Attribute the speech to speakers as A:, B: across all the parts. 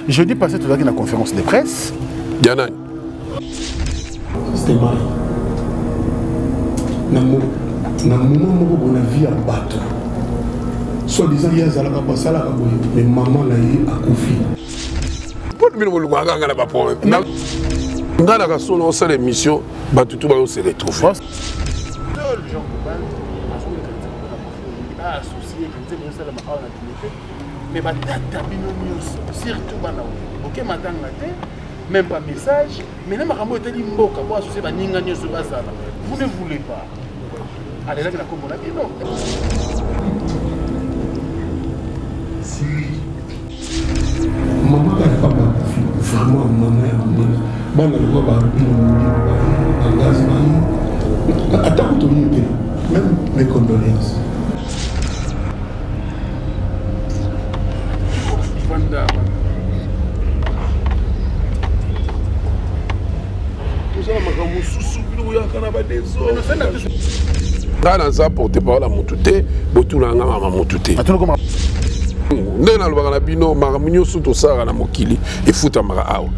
A: Jeudi passé, tu as la conférence de presse.
B: Ya nani?
C: C'était mal. Na moment moko boye na vie ya bato soit disant ye azalaka basalaka boye mais mama na ye akufi.
B: Mpo bino bolukaka kaka na baproblème. Nga na kasolo osala émission bato tu bazo se retrouver.
A: Mais batata bino nyonso, surtout bana oke matanga te, même pas message, mais na makambo etali mboka bo associer baninga nyonso bazala, vous ne voulez pas. Alelaki na kombo na bino.
C: Mama kaka pamba akufi, vraiment mama ya monene, bana lokola barubino molimo bangazi baye ata kutu oye te, même mes condoléances.
B: Toza na makambo mosusu, bino boyaka na badesordre. Ngai naza porte parole ya motu te, botuna nga mama motu te. Ndenge nalobaka na bino, makambo nyonso tosalaka na mokili efutamaka awa.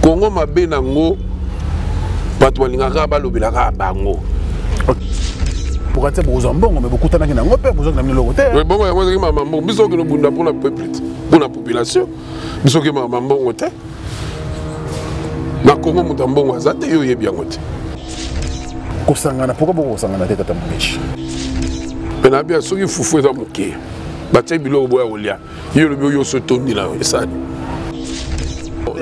B: Kongo mabe nango, bato balingaka balobelaka bango.
A: Bokanisa bokozwa mbongo, me bokutanaki nango mpe bozwaki na bino eloko te.
B: Bongo yango ezalaki mama mbongo. Biso okende obunda mpona peuple te, mpona population. Biso okende mama mbongo te. Na Kongo moto ya mbongo aza te, yo oyebi yango te.
A: Kosangana, pourquoi bokosangana te tata Momichi?
B: Mpe nabia soki fufu eza moke, batie biloko boya kolia, yo olobi oyo oso etondi na yo esali.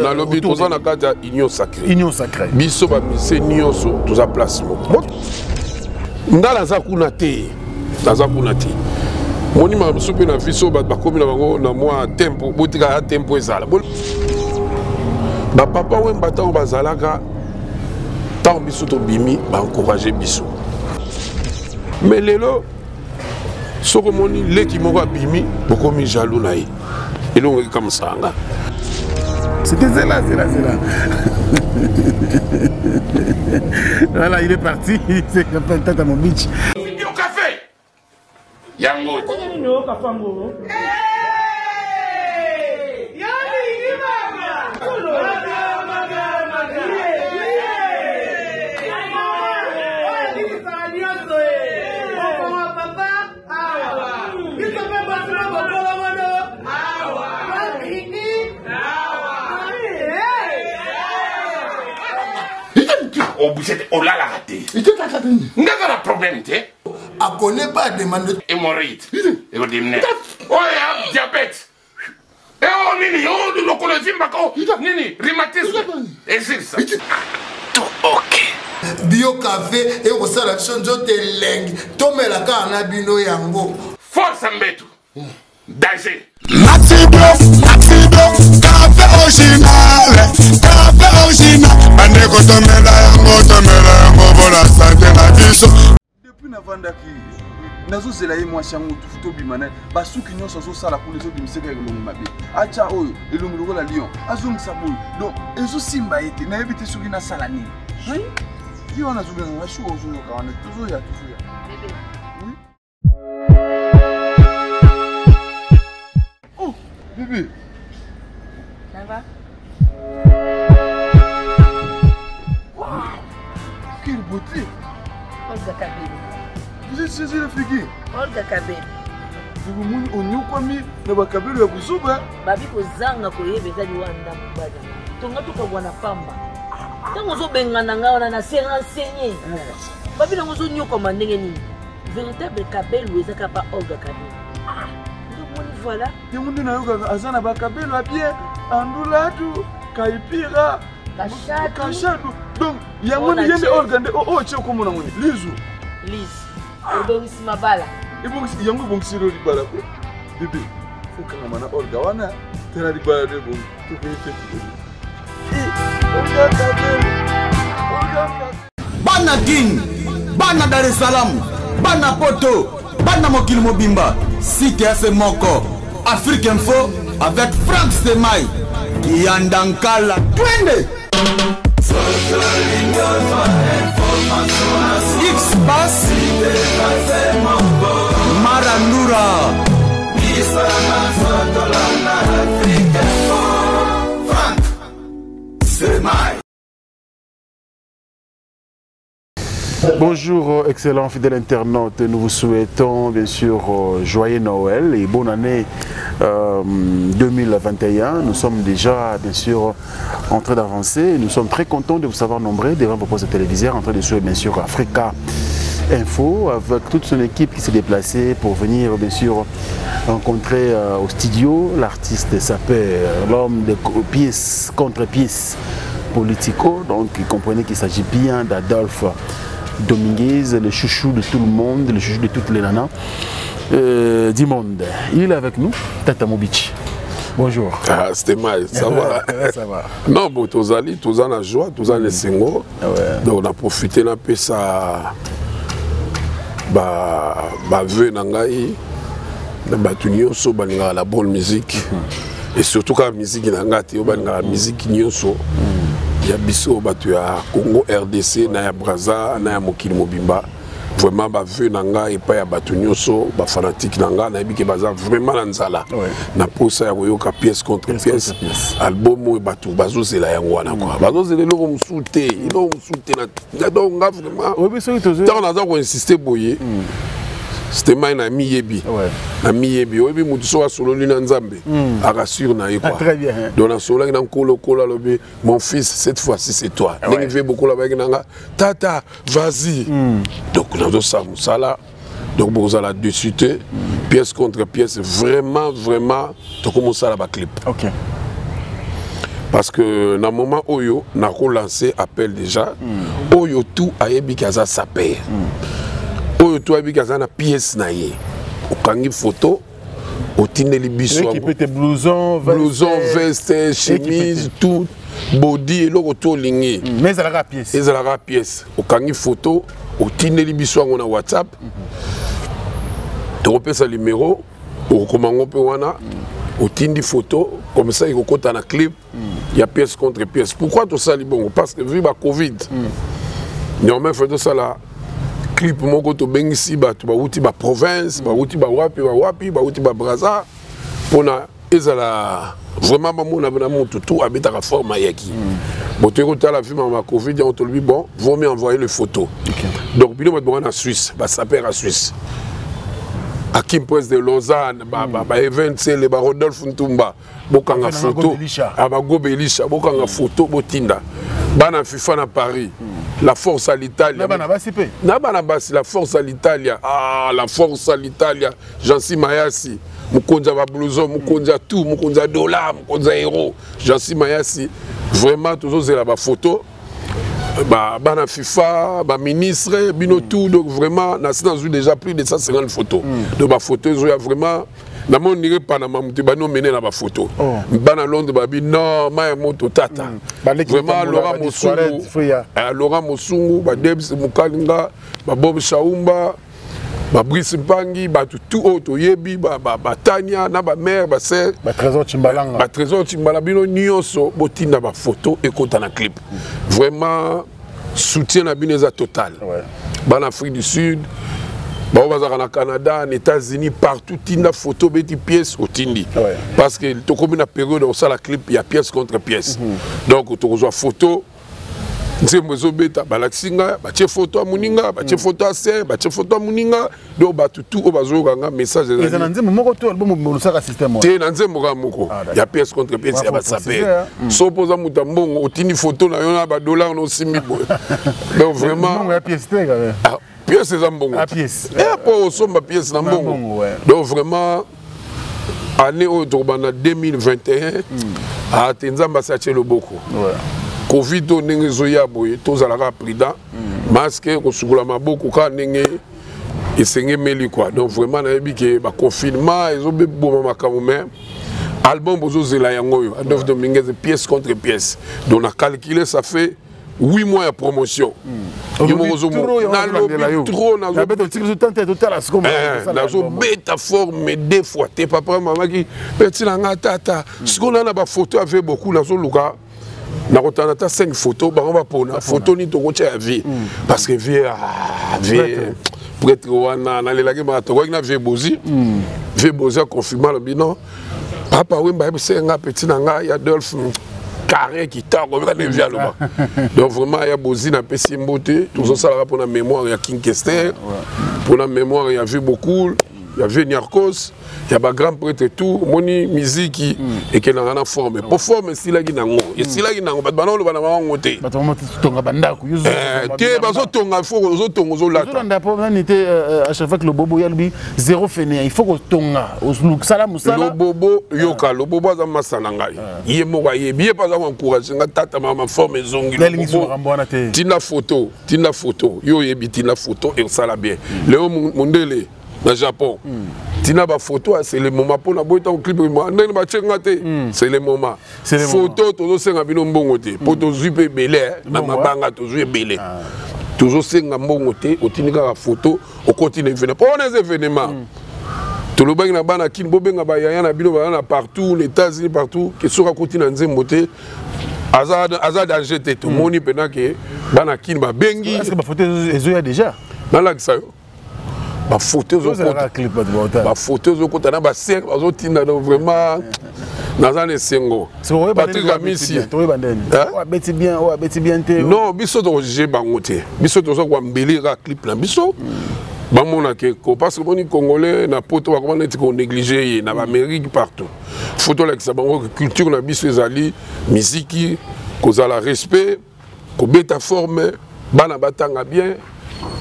B: Nalobi toza na kati ya union sacrée.
A: Union sacrée.
B: Biso ba mise nyonso toza place moko. Nga naza kuna te. Naza kuna te. Moni makambo mosusu mpe na biso bato bakomi na bango na mwa tempo, botika ya tempo ezala. Ba papa Wemba ntango bazalaka, ntango biso tobimi, ba encourager biso. Mais lelo soki omoni leki moko abimi, bokomi jaloux na ye. Elongo ekamwisaka nga.
A: C'était Zela, Zela, Zela. Voilà, il est parti. C'est Tata Mobichi.
D: Yo café. Yango. Obligé olalaka te. Nga na problème te.
C: Akone pas demande.
D: Hémorroïde. Ekodimne. Oya diabète. Oh nini, oh lokolo evimbaka, oh nini, rhumatisme. Esilisa.
E: Tout ok.
C: Bio café ekosala biso nzoto elengi, tomela kaka na bino yango.
D: Force mbetu. Danger.
F: Maxi Bio, Maxi Bio, café original, café original. Bandeko tomela yango, tomela yango pour la santé na biso.
G: Depuis navandaki nazozela ye mwasi yango tobima na ye, basuki nyonso azosala kuna ezobimisaka elongi mabe, atya oyo elongi lokola lion, azongisa boye, donc ezosimba ye te. Nayebi te soki nasala nini. Ye wana azobenganga shuka, ozoyoka wana, tozoya, tozoya. Oui. Oh, bébé.
H: Ça va?
G: Wow, quelle beauté!
H: Olga Kabelo.
G: Vous êtes saisi la figure?
H: Olga Kabelo.
G: Omoni onyokwami na bakabelo ya buzoba.
H: Babi kozanga koyeba eza liwa ndambo bana. Tonga tokabwana pamba. Ntango ozobengana nga wana na se renseigner. Babi nango ozonyokwama ndenge nini? Véritable kabelo eza kaka pa Olga Kabelo. Ah, nde omoni voilà.
G: Yango nde nayokaka aza na bakabelo ya bien, andulatu, kaipira,
H: Kashadu.
G: Kashadu. Donc yango nde ye nde Olga nde oyo tie komona ngo nde Lizu.
H: Lizu. Ebongisi mabala.
G: Ebongisi yango, ebongisi lo libala ko. Bébé, okangama na Olga wana, tala libala nde ebongi. Tokei feti bébé. Olga Kabelo. Olga Kabelo.
I: Bana Kin, bana Dar es Salaam, bana Poto, bana mokili mobimba, site ya se moko, Afrique Info avec Franck Semay, Kiyanda Nkala, twende! X-Pass, Marandura.
A: Bonjour, excellents fidèles internautes. Nous vous souhaitons bien sûr joyeux Noël et bonne année 2021. Nous sommes déjà bien sûr en train d'avancer. Nous sommes très contents de vous savoir nombreux devant vos postes téléviseurs, en train de suivre bien sûr Africa Info avec toute son équipe qui s'est déplacée pour venir bien sûr rencontrer au studio l'artiste sapeur, l'homme de pièce contre pièce politico. Donc vous comprenez qu'il s'agit bien d'Adolphe Dominguez, le chouchou de tout le monde, le chouchou de toutes les nanas du monde. Il est avec nous, Tata Mobichi. Bonjour.
B: Ah, c'était mal, ça va.
A: Ça va.
B: Non, bon, tozali, toza na joie, toza na esengo. Donc on a profité na pesa ba ba vœux na ngai na bato nyonso balingaka la bonne musique. Et surtout quand musique na ngai te, balingaka musique nyonso. Ya biso bato ya Congo RDC na ya Brazza na ya mokili mobimba. Vraiment ba vœux na ngai epai ya bato nyonso, ba fanatique na ngai, nayebi ke baza vraiment na nzala. Na posa ya koyoka pièce contre pièce. Album oyo bato bazozela yango wana quoi. Bazozela eloko mosusu te, eloko mosusu te na donc nga vraiment.
A: Oyebi soki tozo
B: Ntango naza koinsister boye, c'était mai na miyebi. Na miyebi, oyebi motu soki asololi na Nzambe, arassure na ye quoi.
A: Très bien.
B: Donc nasololaki na nkolo kolo alobi, mon fils, cette fois-ci c'est toi. Ndenge vie beaucoup là bayaki nanga, tata, vas-y. Donc nazosala mosala, donc bozala dessus te, pièce contre pièce, vraiment, vraiment, tokomosala ba clip. Parce que na moment oyo, nako lancer appel déjà, oyo tout ayebi ki aza sapeur. Oyo tout ayebi ki aza na pièce na ye. Okangi photo, otindeli biso
A: Équipé
B: yango.
A: tes blouson, veste,
B: Blouson, veste, chemise,
A: équipé.
B: tout, body, eloko to olingi.
A: Mais ezalaka pièce.
B: Ezalaka pièce. Okangi photo, otindeli biso yango na WhatsApp. Tokopesa numéro, okokoma yango mpe wana, otindi photo, comme ça ekokota na clip, ya pièce contre pièce. Pourquoi tosali bongo? Parce que vu ba Covid, normalement faut tosala clip moko tobengisi bato bauti ba province, bauti ba wapi, ba wapi, bauti ba Brazza, mpona ezala vraiment bamona na motu tout abetaka forme ayaki. Bon, toyei kotala vu ma Covid, yango tolobi bon, vaut mieux envoyer les photos. Donc bino bato bango na Suisse, basaper ya Suisse, Akim Prince de Lausanne, ba Even Sele, ba Rodolphe Ntumba, bokanga
A: Ba
B: photo.
A: Gobelisha.
B: Ah, ba Gobelisha, bokanga photo, botinda. Bana FIFA na Paris, la force à l'Italie.
A: Na bana basi pe.
B: Na bana basi, la force à l'Italie. Ah, la force à l'Italie. Jansi Mayasi, mokonzi ya ba blouson, mokonzi ya tout, mokonzi ya dollar, mokonzi ya euro. Jansi Mayasi, vraiment tozozela ba photo. Ba bana FIFA, ba ministre, bino tout, donc vraiment nasi nazwi déjà plus de 150 photos. Donc ba photos ezoya vraiment namoni ndenge Panama moto ebandi omene na ba photo. Bana Londres babi non, mai ya moto tata.
A: Baleki
B: Vraiment,
A: Tambola,
B: Laurent
A: ba
B: Mosungu,
A: Discoirette, Freya.
B: Laurent Mosungu, ba Debs Mukalinga, ba Bob Shaumba, ba Brice Mpangi, ba tout oyo toyebi, ba Tania, na ba mère, ba sœur.
A: Ba Trésor Chimbalanga.
B: Ba Trésor Chimbala, bino nyonso botinda ba photo ekota na clip. Vraiment soutien na bino eza total. Bana Afrique du Sud, ba oyo bazalaka na Canada, na États-Unis, partout tinda photo beti pièce otindi. Parce que tokomi na période osala clip ya pièce contre pièce. Donc tokozwa photo nzembo ezobeta, balakisi nga, batie photo ya moninga, batie photo ya ser, batie photo ya moninga. Donc bato tout oyo bazoyoka nga message ezali.
A: Eza na nzembo moko to album molusaka système wana?
B: Te, na nzembo kaka moko.
A: Ah, d'accord.
B: Ya pièce contre pièce
A: Ouais,
B: ya
A: faut
B: basaper.
A: préciser, hein.
B: So mpo oza moto ya mbongo, otindi photo na yo na ba dollar na osimbi boye. Donc vraiment
A: Mbongo ya pièce te, quand même.
B: Ah, pièce eza mbongo.
A: Ah, pièce.
B: Eh, po osomba pièce na
A: Na
B: mbongo.
A: mbongo, ouais.
B: Donc vraiment année oyo tokobanda 2021, ah, te Nzambe asi atie loboko. Covid oyo ndenge ezoya boye, tozalaka prudent, masque, kosukola maboko kaka ndenge esengemeli quoi. Donc vraiment nayebi ke ba confinement ezoboma makambo, mais album bozozela yango oyo, Adolphe Dominguez pièce contre pièce. Donc na calculé, ça fait 8 mois ya promotion. Yo moko nalobi trop,
A: Nabeta otiki biso tante totala sikoyo
B: Eh, nazobeta forme deux fois te. Papa mamaki peti na nga tata, sikoyo na na bafoto ave beaucoup, nazoluka nakotana ata 5 photo, bango bapona photo nini tokotia ya vie, parce que vie, ah, vie prêtre wana nalelaki maka. Tokoki na vie Bozi, vie Bozi aconfirme, alobi non, papa Wemba ayebisaki nga peti na ngai Adolphe. Carré kitako kaka nde vieux aloba. Donc vraiment ya Bozi napesi mbote, tozosalaka mpona mémoire ya King Kester, mpona mémoire ya vieux Bokul, ya vieux Niarkos, ya ba grand prêtre tout. Omoni miziki ekendaka na forme, po forme esilaki nango, esilaki nango. Bato bana oloba na bango te.
A: Bato batonga bandako.
B: Te, bazotonga, faut ozotonga, ozolata.
A: Ozolanda po nani te, à chaque fois que Lobobo yalobi zéro fainéant, il faut kotonga, osala mosala.
B: Lobobo, yoka, Lobobo aza masa na ngai, ye moko ayebi, ye mpe aza koencourage nga. Tata, mama, forme ezongi. Tinda photo, tinda photo, yo oyebi, tinda photo, ekosala bien. Leo mondele na Japon, tina bafoto, c'est le moment mpona boye. Ntango clip ndenge batie nga te, c'est le moment. Photo, tozosenga bino mbongo te, mpo tozwi mpe ebele na mabanga, tozwi ebele. Tozosenga mbongo te, otindi kaka photo, okoti na événement, mpo wana eza événement. Tolobaki na bana Kini, bobenga bayaya na bino baza na partout, na États-Unis, partout, ke soki akoti na nzembo te, aza danger te. Tomoni mpena ke bana Kini babengi.
A: Bafoto ezoya déjà.
B: Nalakisa yo bafoto ezokota, bafoto ezokota na basere bazotinda. Donc vraiment naza na esengo. Patrik Amisi, non, biso tokojuge bango te. Biso toza koambeli kaka clip na biso, bamonake ko, parce que boni Congolais na Poto bakoma neti konéglige ye na baAmérique partout. Faut tolakisa bango culture na biso ezali miziki, kozala respect, kobeta forme, bana batanga bien,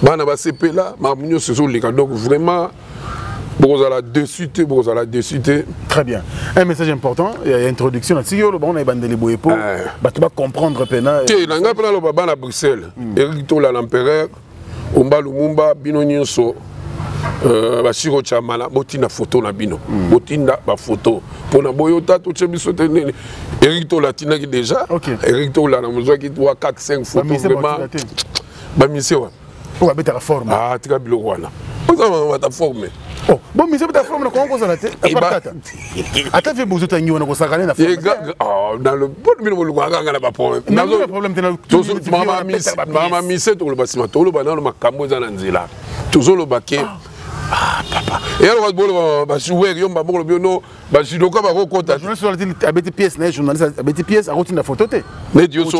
B: bana basepela, makambo nyonso ezoleka. Donc vraiment bokozala dessus te, bokozala dessus te.
A: Très bien, un message important ya introduction na tiki oyo bango na ebandeli boye, po bato bacomprendre pena.
B: Te, na ngai mpe naloba, bana Bruxelles, Erik Tola, l'empereur Omba Lumumba, bino nyonso, Basiro Chamala, botinda photo na bino, botinda bafoto mpona boyota totie biso te. Nini, Erik Tola atindaki déjà. Erik Tola na mozwaki 3 4 5 photo. Vraiment bamisie wana.
A: Oyo babetaka forme.
B: Ah, tika biloko wana, oza bata forme.
A: Oh, bon, mise beta forme na kongo kozala te, tata. Ata vie bozo tangi wana kosakana na forme.
B: Bino bino bolukaka kaka na baproblème.
A: Problème te.
B: Mama mise, tokoloba nsima, toloba nano makambo eza na nzela. Tozoloba ke, ah papa, eyaloka boloba bajoueur yo mbamoko lobi no bajudoka bakokota.
A: Journaliste abeti pièce na ye, journaliste abeti pièce, akotinda photo te.
B: Neti yo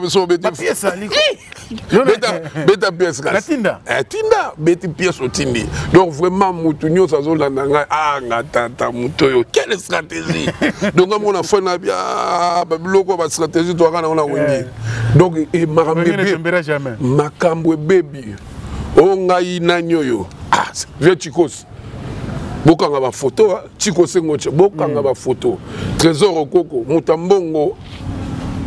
B: so obeti
A: pièce ali.
B: Beta pièce kasi.
A: Natinda.
B: Tinda, beti pièce, otindi. Donc vraiment mutu nyonso azolanda ngai, ah nga tata moto oyo, quelle stratégie! Donc nga mona foi na bia babiloko ya bastratégie toyaka nango na Wenge. Donc makambo ebebi, makambo ebebi. Oyo ngai nani oyo, ah vieux Chikos, bokanga bafoto. Chiko Sengo, bokanga bafoto. Trésor Okoko, moto ya mbongo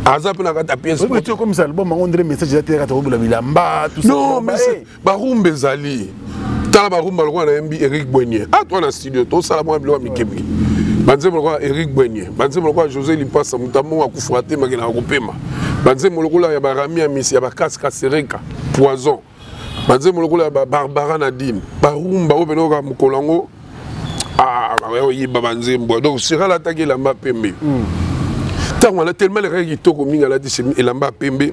B: aza mpe na kati ya pièce.
A: Okomisa album yango ndre message eza te, kaka kobula bilamba.
B: Non, mais barumba ezali. Tala barumba lokola nayembi Eric Bwenie. Ah, toa na studio, tosala mwa biloko ya mikemike, banzembo lokola Eric Bwenie, banzembo lokola José Lipasa, moto amongo akufaka te, makelaka kopema, banzembo lokola ya barami ya misi ya bakaska sereka poison, banzembo lokola ya babarbara Nadine, barumba oyo pene oyoka mokolo yango oyiba banzembo. Donc sera alataki elamba pembe ntango wana, tellement elekaki kitoko mingi. Alati elamba ya pembe,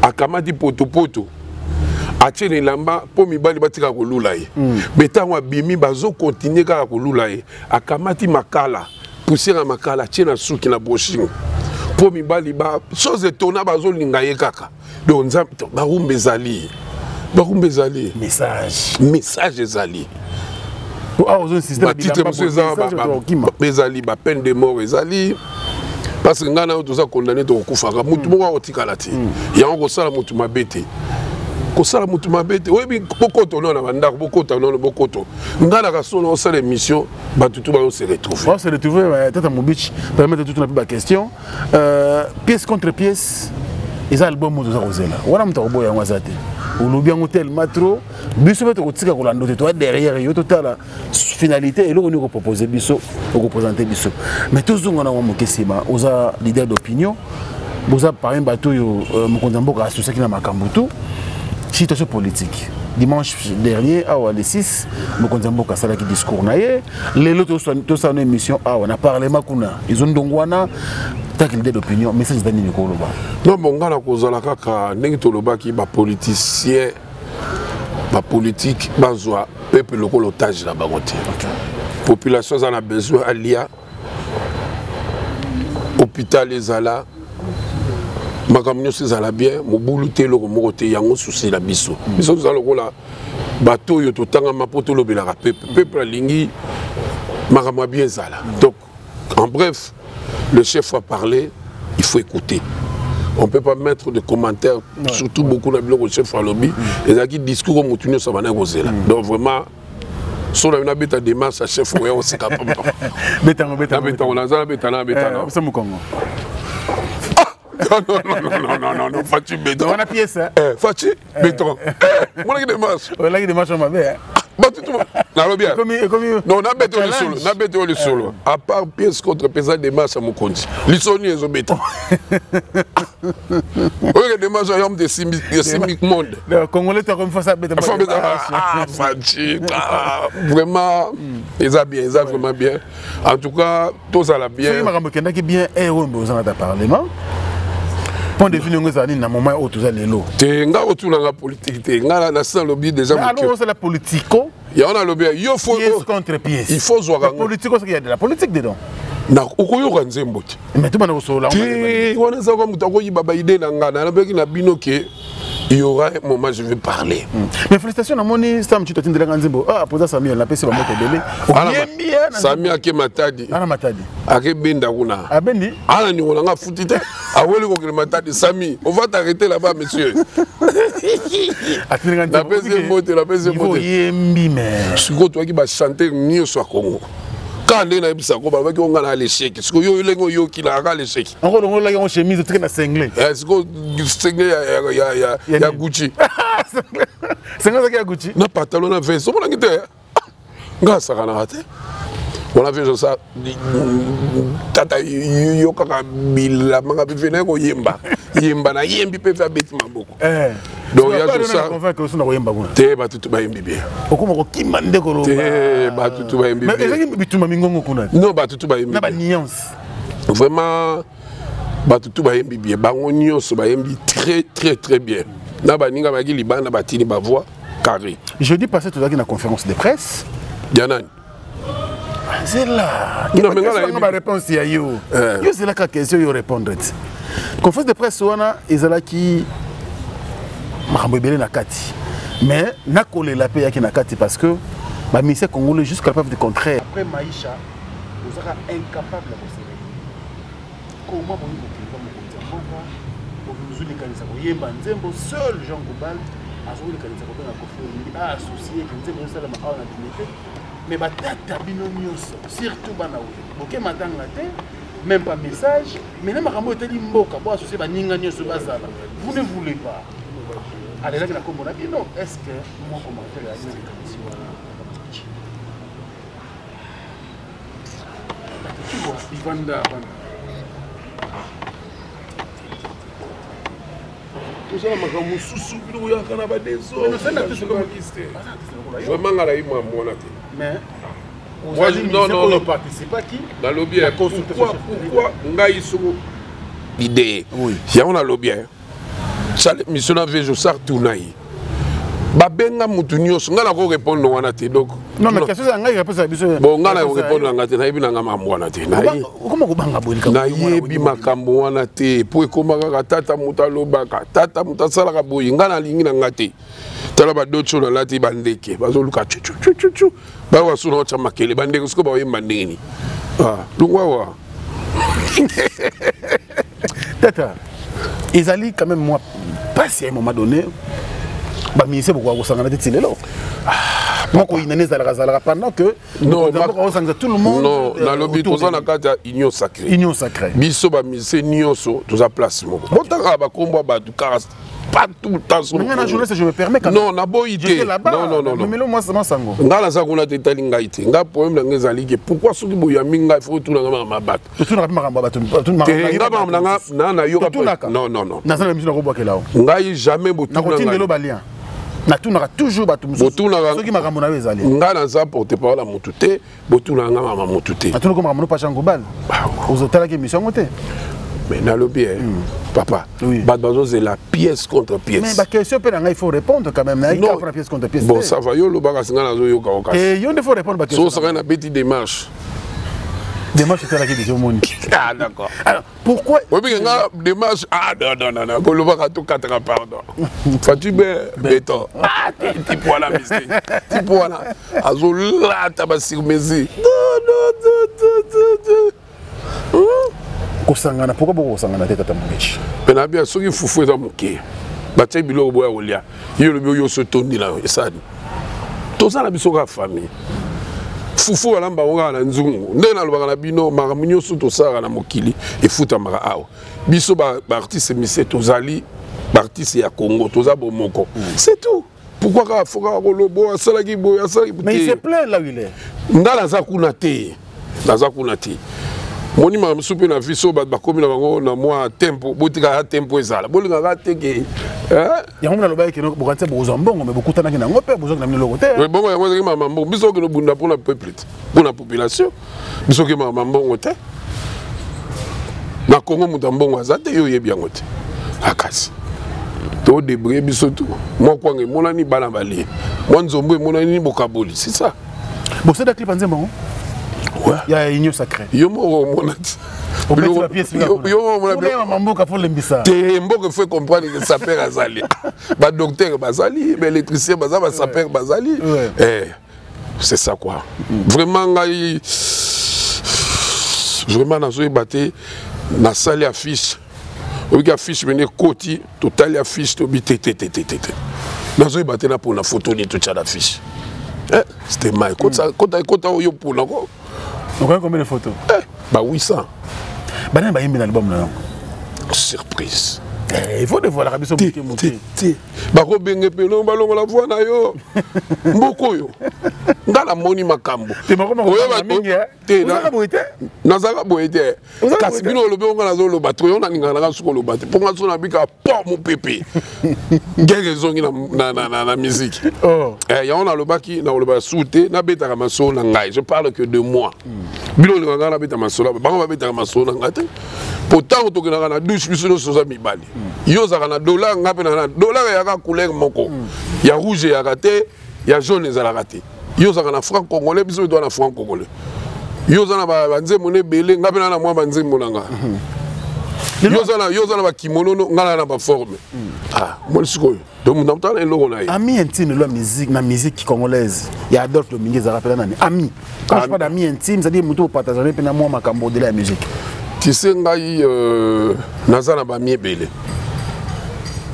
B: akamati potopoto, atie na elamba mpo mibali batika kolula ye. Me ntango abimi, bazokontinue kaka kolula ye. Akamati makala, poussière ya makala, atie na suki na brushing mpo mibali ba chose etona bazolinga ye kaka. Donc Nzambe, barumba ezali, barumba ezali.
A: Message.
B: Message ezali. Batitre mosusu eza, ezali bapeine de mort ezali, parce que ngai na yo toza condamné, tokokufaka. Motu moko akotikala te. Yango kosala motu mabe te, kosala motu mabe te. Oyebi, bokoto nono na bandako, bokota nono, bokoto. Ngai na kasolo osala émission, bato tu bazo se retrouver.
A: Se retrouver. Tata Mobich, permettre tout na mpe baquestion. Pièce contre pièce eza album oyo toza kozela wana. Moto akoboya yango aza te. Olobi yango tellement trop, biso mpe tokotika kolanda te, toya derrière yo, totala finalité eloko nini okopropose biso, okopresente biso. Mais tozonga na mwa moke nsima. Oza leader d'opinion, boza parmi bato oyo mokonzi ya mboka asosiaki na makambo tu situation politique. Dimanche dernier awa, le 6, mokonzi ya mboka asalaki discours na ye. Lelo tosala no émission awa na parlement, kuna ezondongo wana. Taki leader d'opinion, message eza nini koloba?
B: Non, bon, ngai na kozala kaka ndenge tolobaki, bapoliticien, bapolitique bazwa peuple lokola otage na bango te. Population aza na besoin alia, hôpital ezala. Makambo nyonso ezala bien, mobulu te, eloko moko te, yango souci na biso. Biso toza lokola bato oyo totangama mpo tolobelaka peuple. Peuple alingi makambo ya bien ezala. Donc, en bref, le chef a parlé, il faut écouter. On ne peut pas mettre de commentaires, surtout beaucoup na biloko chef alobi. Ezalaki discours oyo motu nyonso abandaki kozela. Donc vraiment, so na nabeta démarche ya chef oya oseka pamba.
A: Betango, betango.
B: Nabetango, naza nabeta, nabeta.
A: Eh, biso mokongo.
B: Non, non, non, non, non, non, non, Fatshi béton.
A: Wana pièce, hein?
B: Eh, Fatshi béton. Eh, monaki démarche.
A: Olaki démarche mabe, hein?
B: Bato tu nalobi ya.
A: Ekomi
B: Non, nabeta oyo lisolo, nabeta oyo lisolo. À part pièce contre pesa démarche ya mokonzi. Lisolo nini ezobeta? Oyo démarche ya homme de simbi simbi monde.
A: Le Congolais toi comme face à beta.
B: Faut beta. Ah, Fatshi. Ah, vraiment, eza bien, eza vraiment bien. En tout cas, tozala bien.
A: Soki makambo ekendaki bien, eh oyo mbe ozanga ta parlement. Point de vue ndenge ezala nini na moment oyo toza lelo?
B: Te, nga otunanga politique te. Nga na sina lobi déjà
A: Mais
B: moke.
A: alors osala politico.
B: Yango nalobi yo faut
A: pièce contre pièce.
B: Il faut zwaka
A: Mais politico, c'est qu'il y a de la politique dedans.
B: Na okoyoka nzembo te.
A: Mais tout bana kosolola.
B: Te, wana eza kwa moto akoyiba ba idée na nga. Nalobaki na bino ke il y aura un moment je vais parler.
A: Mais félicitations namoni Sam Tshintu atindelaka nzembo. Ah, poza Samuel napesi ba moto ebele. Oyembi ye na
B: Sami ake Matadi.
A: Ana Matadi.
B: Ake benda kuna.
A: Abendi?
B: Ana ningo nanga futi te. Aweli kokende Matadi Sami, on va t'arrêter là-bas monsieur.
A: Atindelaka nzembo.
B: Napesi mbote, napesi mbote.
A: Oyembi mais.
B: Sikoyo toyaki ba chanter nyonso ya Congo. Kaka ndenge nayebisaka ko balobaki o nga na l'échec. Sikoyo yo ndenge oyoki na kaka l'échec.
A: Encore olongolaki yango chemise otiki na singlet.
B: Eh, sikoyo singlet ya Gucci.
A: Singlet ezalaki ya Gucci.
B: Na pantalon na veste. Omonaki te? Nga asakanaka te. Wana veste sa tata yo kaka bilamba nga mpe naye koyemba. Yemba na yembi mpe abeti maboko.
A: Eh.
B: Donc, ya tout ça.
A: Convaincre aussi na koyemba kuna.
B: Te, bato tu bayembi bien.
A: Okoma kokima nde koloba.
B: Te, bato tu bayembi
A: Mais
B: bien.
A: ezalaki bitumba mingongo kuna.
B: Non, bato tu bayembi
A: Na ba
B: bien.
A: nuance.
B: Vraiment, bato tu bayembi bien. Bango nyonso bayembi très, très, très bien. Na baninga bayaki libanda batini ba voix carré.
A: Jeudi passé tozalaki na conférence de presse.
B: Ya nani?
A: Zela.
B: Non, mais nga nayebi.
A: Ba réponse ya yo.
B: Eh.
A: Yo zela ka question yo répondre ti. Conférence de presse wana ezalaki makambo ebele na kati. Mais nakolela pe yaki na kati parce que ba ministère congolais jusqu'à la preuve du contraire.
J: Après Maïcha, ozaka incapable ya kosele. Comment boyi kokende mokonzi ya mboka, ozolikanisa koyemba nzembo seul Jean Goubald azolikanisa kobenga Koffi Olomide a associé ke nzembo ezosalama awa na Limete. Mais batata bino nyonso, surtout bana oyo, boke matanga te, même pas message, mais na makambo etali mboka, bo associé baninga nyonso bazala. Vous ne voulez pas. Alelaki na kombo na bino, est-ce que moi commentaire ya likanisi wana? Ivanda, vanda.
B: Toza na makambo mosusu bino boyaka na ba désordre. Vraiment nga nayebi makambo wana te.
A: Mais
B: Moi, je, non, non, non.
A: participaki.
B: Nalobi,
A: La
B: eh,
A: consultation
B: pourquoi, pourquoi ngai soko idée.
A: Oui.
B: Yango nalobi, eh. Sale mission na vejo sar tunai. Babenga mutu nyonso nga nako répondre wana te donc.
A: Non, mais question ya ngai réponse ya biso.
B: Bon nga na répondre nga te nayebi na nga makambo wana te. Nayebi.
A: Okoma kobanga boye likambo.
B: Nayebi makambo wana te po ekoma kaka tata moto alobaka tata moto asalaka boye nga nalingi na nga te. Tala ba docho nalati bandeke bazoluka chu chu chu chu chu. Bawa suna otya makele bandeke sikoyo baoyemba ndenge nini? Ah, longwa wa.
A: Tata, ezali quand même moi pasi à un moment donné. Ba ministère bokoka kosangana te ti lelo. Moko inane ezalaka zalaka pendant que
B: Non,
A: mokonzi ya mboka osangisa tout le monde,
B: Non, nalobi
A: autour
B: toza
A: de
B: na
A: lui.
B: kati ya union sacrée.
A: Union sacrée.
B: Biso ba ministère nyonso toza place moko. Botanga ba kombo ya bato kaka pas tout le temps sur
A: Mais
B: le
A: nga na
B: Congo.
A: journaliste, je me permets quand même.
B: Non, naboyi te.
A: J'étais là-bas,
B: Non, non, non, non.
A: Memelo moi, moi, sango.
B: Nga naza kuna te etali ngai te. Nga problème na nga ezali ke pourquoi soki boyambi ngai faut otuna nga makambo ya bato.
A: Totunaka mpe makambo ya bato, bato, makambo
B: Te,
A: na
B: nga makambo na nga, na nayoka mpe.
A: Totunaka.
B: Non, non, non.
A: Naza na émission nakobwakela yo.
B: Ngai jamais botuna
A: Nakotindela
B: ngai.
A: ba lien. Natunaka toujours bato mosusu.
B: Botunaka
A: Soki makambo na yo ezali.
B: Nga naza porte-parole ya motu te, botunaka nga makambo ya motu te.
A: Natunaka makambo no Pacha Ngobal. Ozotalaki émission yango te.
B: Mais nalobi, eh, papa,
A: Oui.
B: bato bazozela pièce contre pièce.
A: Mais ba question pe na ngai, il faut répondre quand même. Nayebi
B: Non.
A: kaka mpona pièce contre pièce
B: Bon,
A: te.
B: ça va, yo olobaka singa nazoyoka yo kasi.
A: Eh, yo nde faut répondre ba question.
B: So osaka na beti démarche.
A: Démarche etalaki déjà omoni.
B: Ah d'accord.
A: Alors pourquoi
B: obike nga démarche? Ah non non non non, kolobaka tokataka, pardon. Fatu be béton. Ah type wana mystique. Type wana azolata ba sur mesure. Non non non non non.
A: Kosangana, pourquoi bokosangana te, tata Mongeshi?
B: Mpe na bia soki fufu eza moke, batie biloko boya kolia, yo olobi oyo so etondi na yo esali. Toza na biso kaka famille. Fufu balamba yango kaka na nzungu. Ndenge nalobaka na bino, makambo nyonso tosalaka na mokili efutamaka awa. Biso baartiste musicien, tozali baartiste ya Congo, toza bomoko, c'est tout. Pourquoi kaka fo kaka koloba asalaki boye, asalaki?
A: Mais il se plaît là où il est.
B: Nga naza kuna te, naza kuna te. Moni makambo mosusu mpe na vie, so bato bakomi na bango na mwa tempo, botikaka tempo ezala, bolingaka te ke
A: Yango nalobaki keno bokanisa bokozwa mbongo, me bokutanaki nango mpe bozwaki na bino eloko te.
B: Bongo yango ezalaki mama mbongo. Biso okende obunda mpona peuple te, mpona population. Biso oke mama mbongo te. Na Congo moto ya mbongo aza te, yo oyebi yango te. Akasi todébrouille biso tu. Mwa kwanga emonani, bana balie, mwa nzombo emonani, bokaboli, c'est ça.
A: Bosala clip ya nzembo yango ya Union Sacrée?
B: Yo moko omona ti.
A: Mboka fo lembisa.
B: Te, mboka faut comprendre que sapeur azali, badocteur bazali, baélectricien baza, basapeur bazali. C'est ça quoi. Vraiment ngai vraiment nazoyeba te. Nasali affiche, oyiki affiche mene ekoti, totali affiche, tobi te te te te te te, nazoyeba te na mpona foto nini totya na affiche. C'était mai kota kota oyo mpona ko.
A: Okoki combien de photos?
B: Ba 800.
A: Banani bayembi na album na yango?
B: Surprise.
A: Il faut dévoiler biso moke moke.
B: Te, bakobenge mpe no balongola voi na yo. Mboka oyo nga namoni makambo. Nazalaka boye te, kasi bino olobi onga nazoloba to yo nalingaka nanga soki oloba te, mpo nga so nabika po mopepe guerre ezongi na musique. Yango nalobaki, nakoloba su te, nabetaka masolo na ngai, je parle que de moi. Bino olingaka ngai nabeta masolo, bango babetaka masolo na ngai te, po ntango tokendaka na douche, biso nyonso toza mibali. Yo ozalaka na dollar, ngai mpe na dollar, eyaka couleur moko, ya rouge eyaka te, ya jaune ezalaka te. Yo ozalaka na franc congolais, biso mpe toza na franc congolais. Yo oza na banzembo na ebele, ngai mpe na na mwa banzembo na nga. Yo oza na bakimonono, ngai na na baforme. Ah, moni sikoyo, donc moto amotala eloko na ye.
A: Ami intime lelo ya musique, na musique congolaise ya Adolphe Domingue, ezalaka mpena nani? Ami, quand je parle d'ami intime, c'est-à-dire moto opartagane mpe na mwa makambo au-delà ya musique.
B: Tu sais, ngai naza na bami ebele,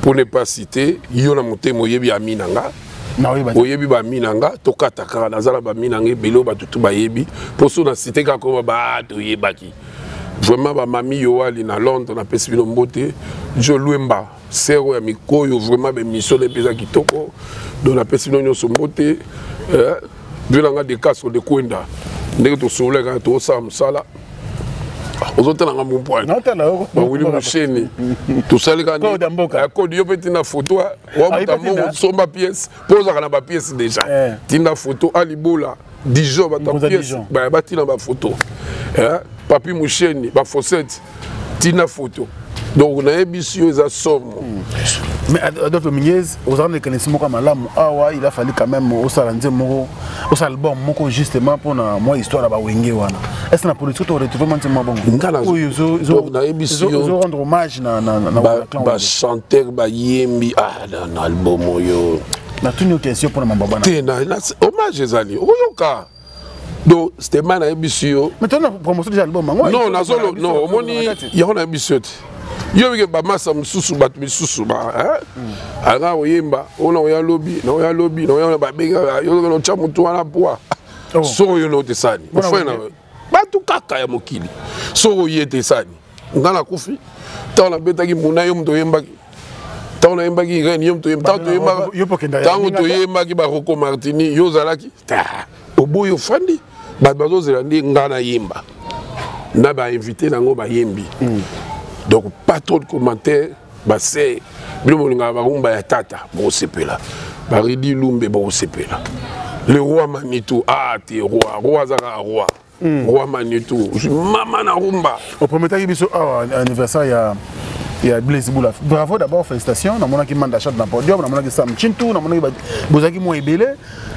B: pour ne pas citer. Yo na motema oyebi ami na nga, oyebi bami na nga. Tokata kaka, naza na bami na nga ebele oyo bato tu bayebi, mpo so na cité kaka oyo ba toyebaki vraiment. Bamami Yoali na Londres, napesi bino mbote. Jo Lwemba sero ya mikoyo, vraiment bémission na mpe eza kitoko, donc napesi bino nyonso mbote. Vieux na nga de Casco de Kwenda, ndenge tosololaka kaka, tokosala mosala, ozotala nga mopoint bawili mosheni, tosali kaka kode. Yo mpe tinda photo, wabuta mbongo, somba pièce, mpo ozalaka na bapièce déjà. Tinda photo alibola Dijon, bato ya pièce batina bafoto. Papi Musheni, bafossette, tina photo. Donc nayebisi yo, eza somo.
A: Mais Adolphe Dominguez, ozala na ekanisi moko ya malamu awa. Il a fallu quand même osala nzembo moko, osala album moko justement mpona mwa histoire ya bawenge wana. Est ce na production to retrouve mwa nzembo bongo oyo
B: nayebisi
A: yo rendre hommage na
B: bachanteur bayembi na album oyo?
A: Natuni yo question mpona mambo bana.
B: Te, hommage ezali, oyoka. Donc stema nayebisi yo.
A: Mais tona promotion déjà album yango.
B: Non, nazolo non, omoni yango, nayebisi yo te. Yo bike bamasa mosusu, bato misusu anga koyemba oyo na oya lobi, na oya lobi, na oya babenga yo, otya motu wana poa. Soko oyo na ote sani ofai na bato kaka ya mokili, soko oye te sani. Nga nakufi ntango nabetaki muna, yo moto oyembaki. Ntango nayembaki Irene, yo moto oyemba. Ntango toyembaki baroko Martini, yo ozalaki oboyi, ofandi, bato bazozela nde nga nayemba na bainvité nango bayembi. Donc pas trop de commentaires. Base bino bolingaka barumba ya tata, bokosepela. Baridi Lumbe, bokosepela. Le roi Manitou, ah te, roi, roi azaka roi. Roi Manitou, mama na rumba.
A: Oprometaki biso awa anniversaire ya Blaise Bula. Bravo d'abord, félicitations. Namonaki Manda Chat na podium, namonaki Sam Chintu, namonaki bozalaki mwa ebele,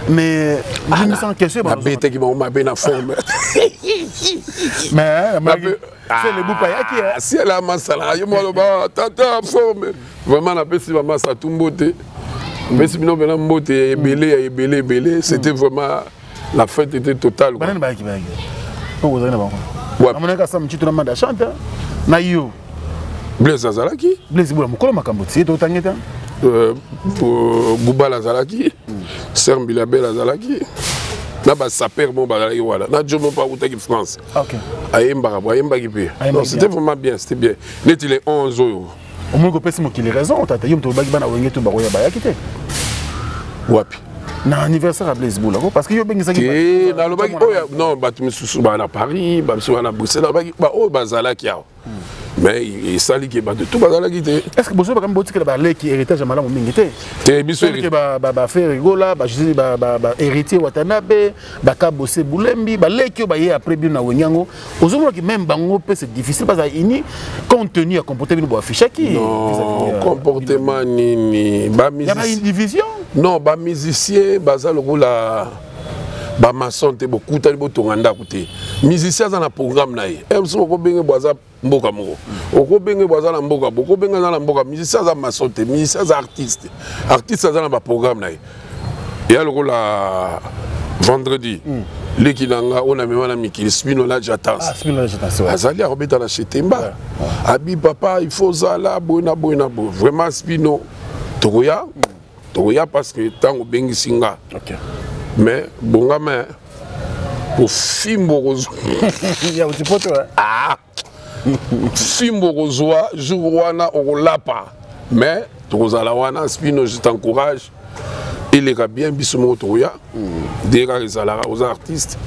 A: mais sans question.
B: Nabetaki bango mabe na forme.
A: Mais c'est le bupa yaki.
B: Si elle a masala, yo maloba tata forme. Vraiment napesi ba masa tout mbote. Napesi bino bena mbote ebele ya ebele ebele, c'était vraiment la fête était totale.
A: Banani bayaki bayaki. Po kozali na bango. Amonaka sa mchitu na manda chante na yo.
B: Blaise azalaki.
A: Blaise bula mokolo makambo tie to tangeta.
B: Goubal azalaki, Sœur Mbilabel azalaki. Na ba sapeur bon bazalaki wana. Na Jomo pa utaki France.
A: OK.
B: Ayembaka, ayembaki pe. Non, c'était vraiment bien, c'était bien. Neti les 11 oyo.
A: Omoni kopesi mokili raison tata yo moto olobaki bana wenge to bakoya bayaki te.
B: Wapi?
A: Na anniversaire ya Blaise Bula ko parce que yo bengisaki
B: te nalobaki oyo non bato misusu baa na Paris ba misusu baa na Bruxelles nalobaki baoyo bazalaki awa mais esali ke bato tout bazalaki te.
A: Est ce que bozo bakambi botikela baleki héritage ya malamu mingi te?
B: Te biso
A: ke bafere Gola ba héritier Watanabe bakabose Bulembi baleki oyo baye après bino na wenge yango ozomonaki même bango mpe c'est difficile bazala uni compte tenu ya comportement bino boaffichaki.
B: Non, comportement nini?
A: Ya division.
B: Non, bamusicien baza lokola bamaçon te, bokutani botonga ndako te. Musicien aza na programme na ye. Mosusu okobenge bo aza mboka moko, okobenge bo aza na mboka, bokobenge aza na mboka. Musicien aza maçon te, musicien aza artiste. Artiste aza na baprogramme na ye. Eya lokola vendredi, leki na nga oyo namema na mikili, Spino na Jatans, azali akobeta na Chetemba. Abi papa, il faut ozala boye na boye na boye. Vraiment Spino, tokoya, tokoya parce que ntango obengisi nga. Mais bongama ofimbo kozwa fimbo okozwa jour wana okolapa. Mais tokozala wana. Spino, je t'encourage, eleka bien. Biso moko tokoya nde kaka ezalaka. Oza artiste,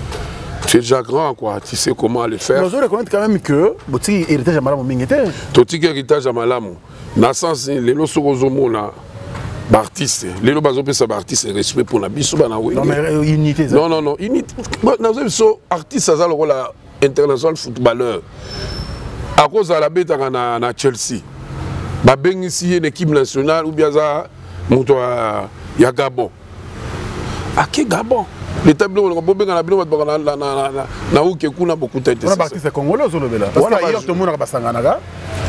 B: tu es déjà grand quoi, tu sais comment le faire.
A: Mais reconnaître quand même que botiki héritage ya malamu mingi te.
B: Totiki héritage ya malamu na sens lelo soki ozomona baartiste lelo bazopesa baartiste respect mpona biso bana wenge.
A: Unité.
B: Non, non, non, unité nazo biso artiste aza lokola international footballeur, akozala abetaka na Chelsea, babengisi ye na équipe nationale ou bien aza moto ya Gabon, ake Gabon. Leta biloko bobengana bino bato baka na uke kuna bokuta
A: ete. Baartiste congolais ozolobela, parce que ailleurs tomonaka basanganaka,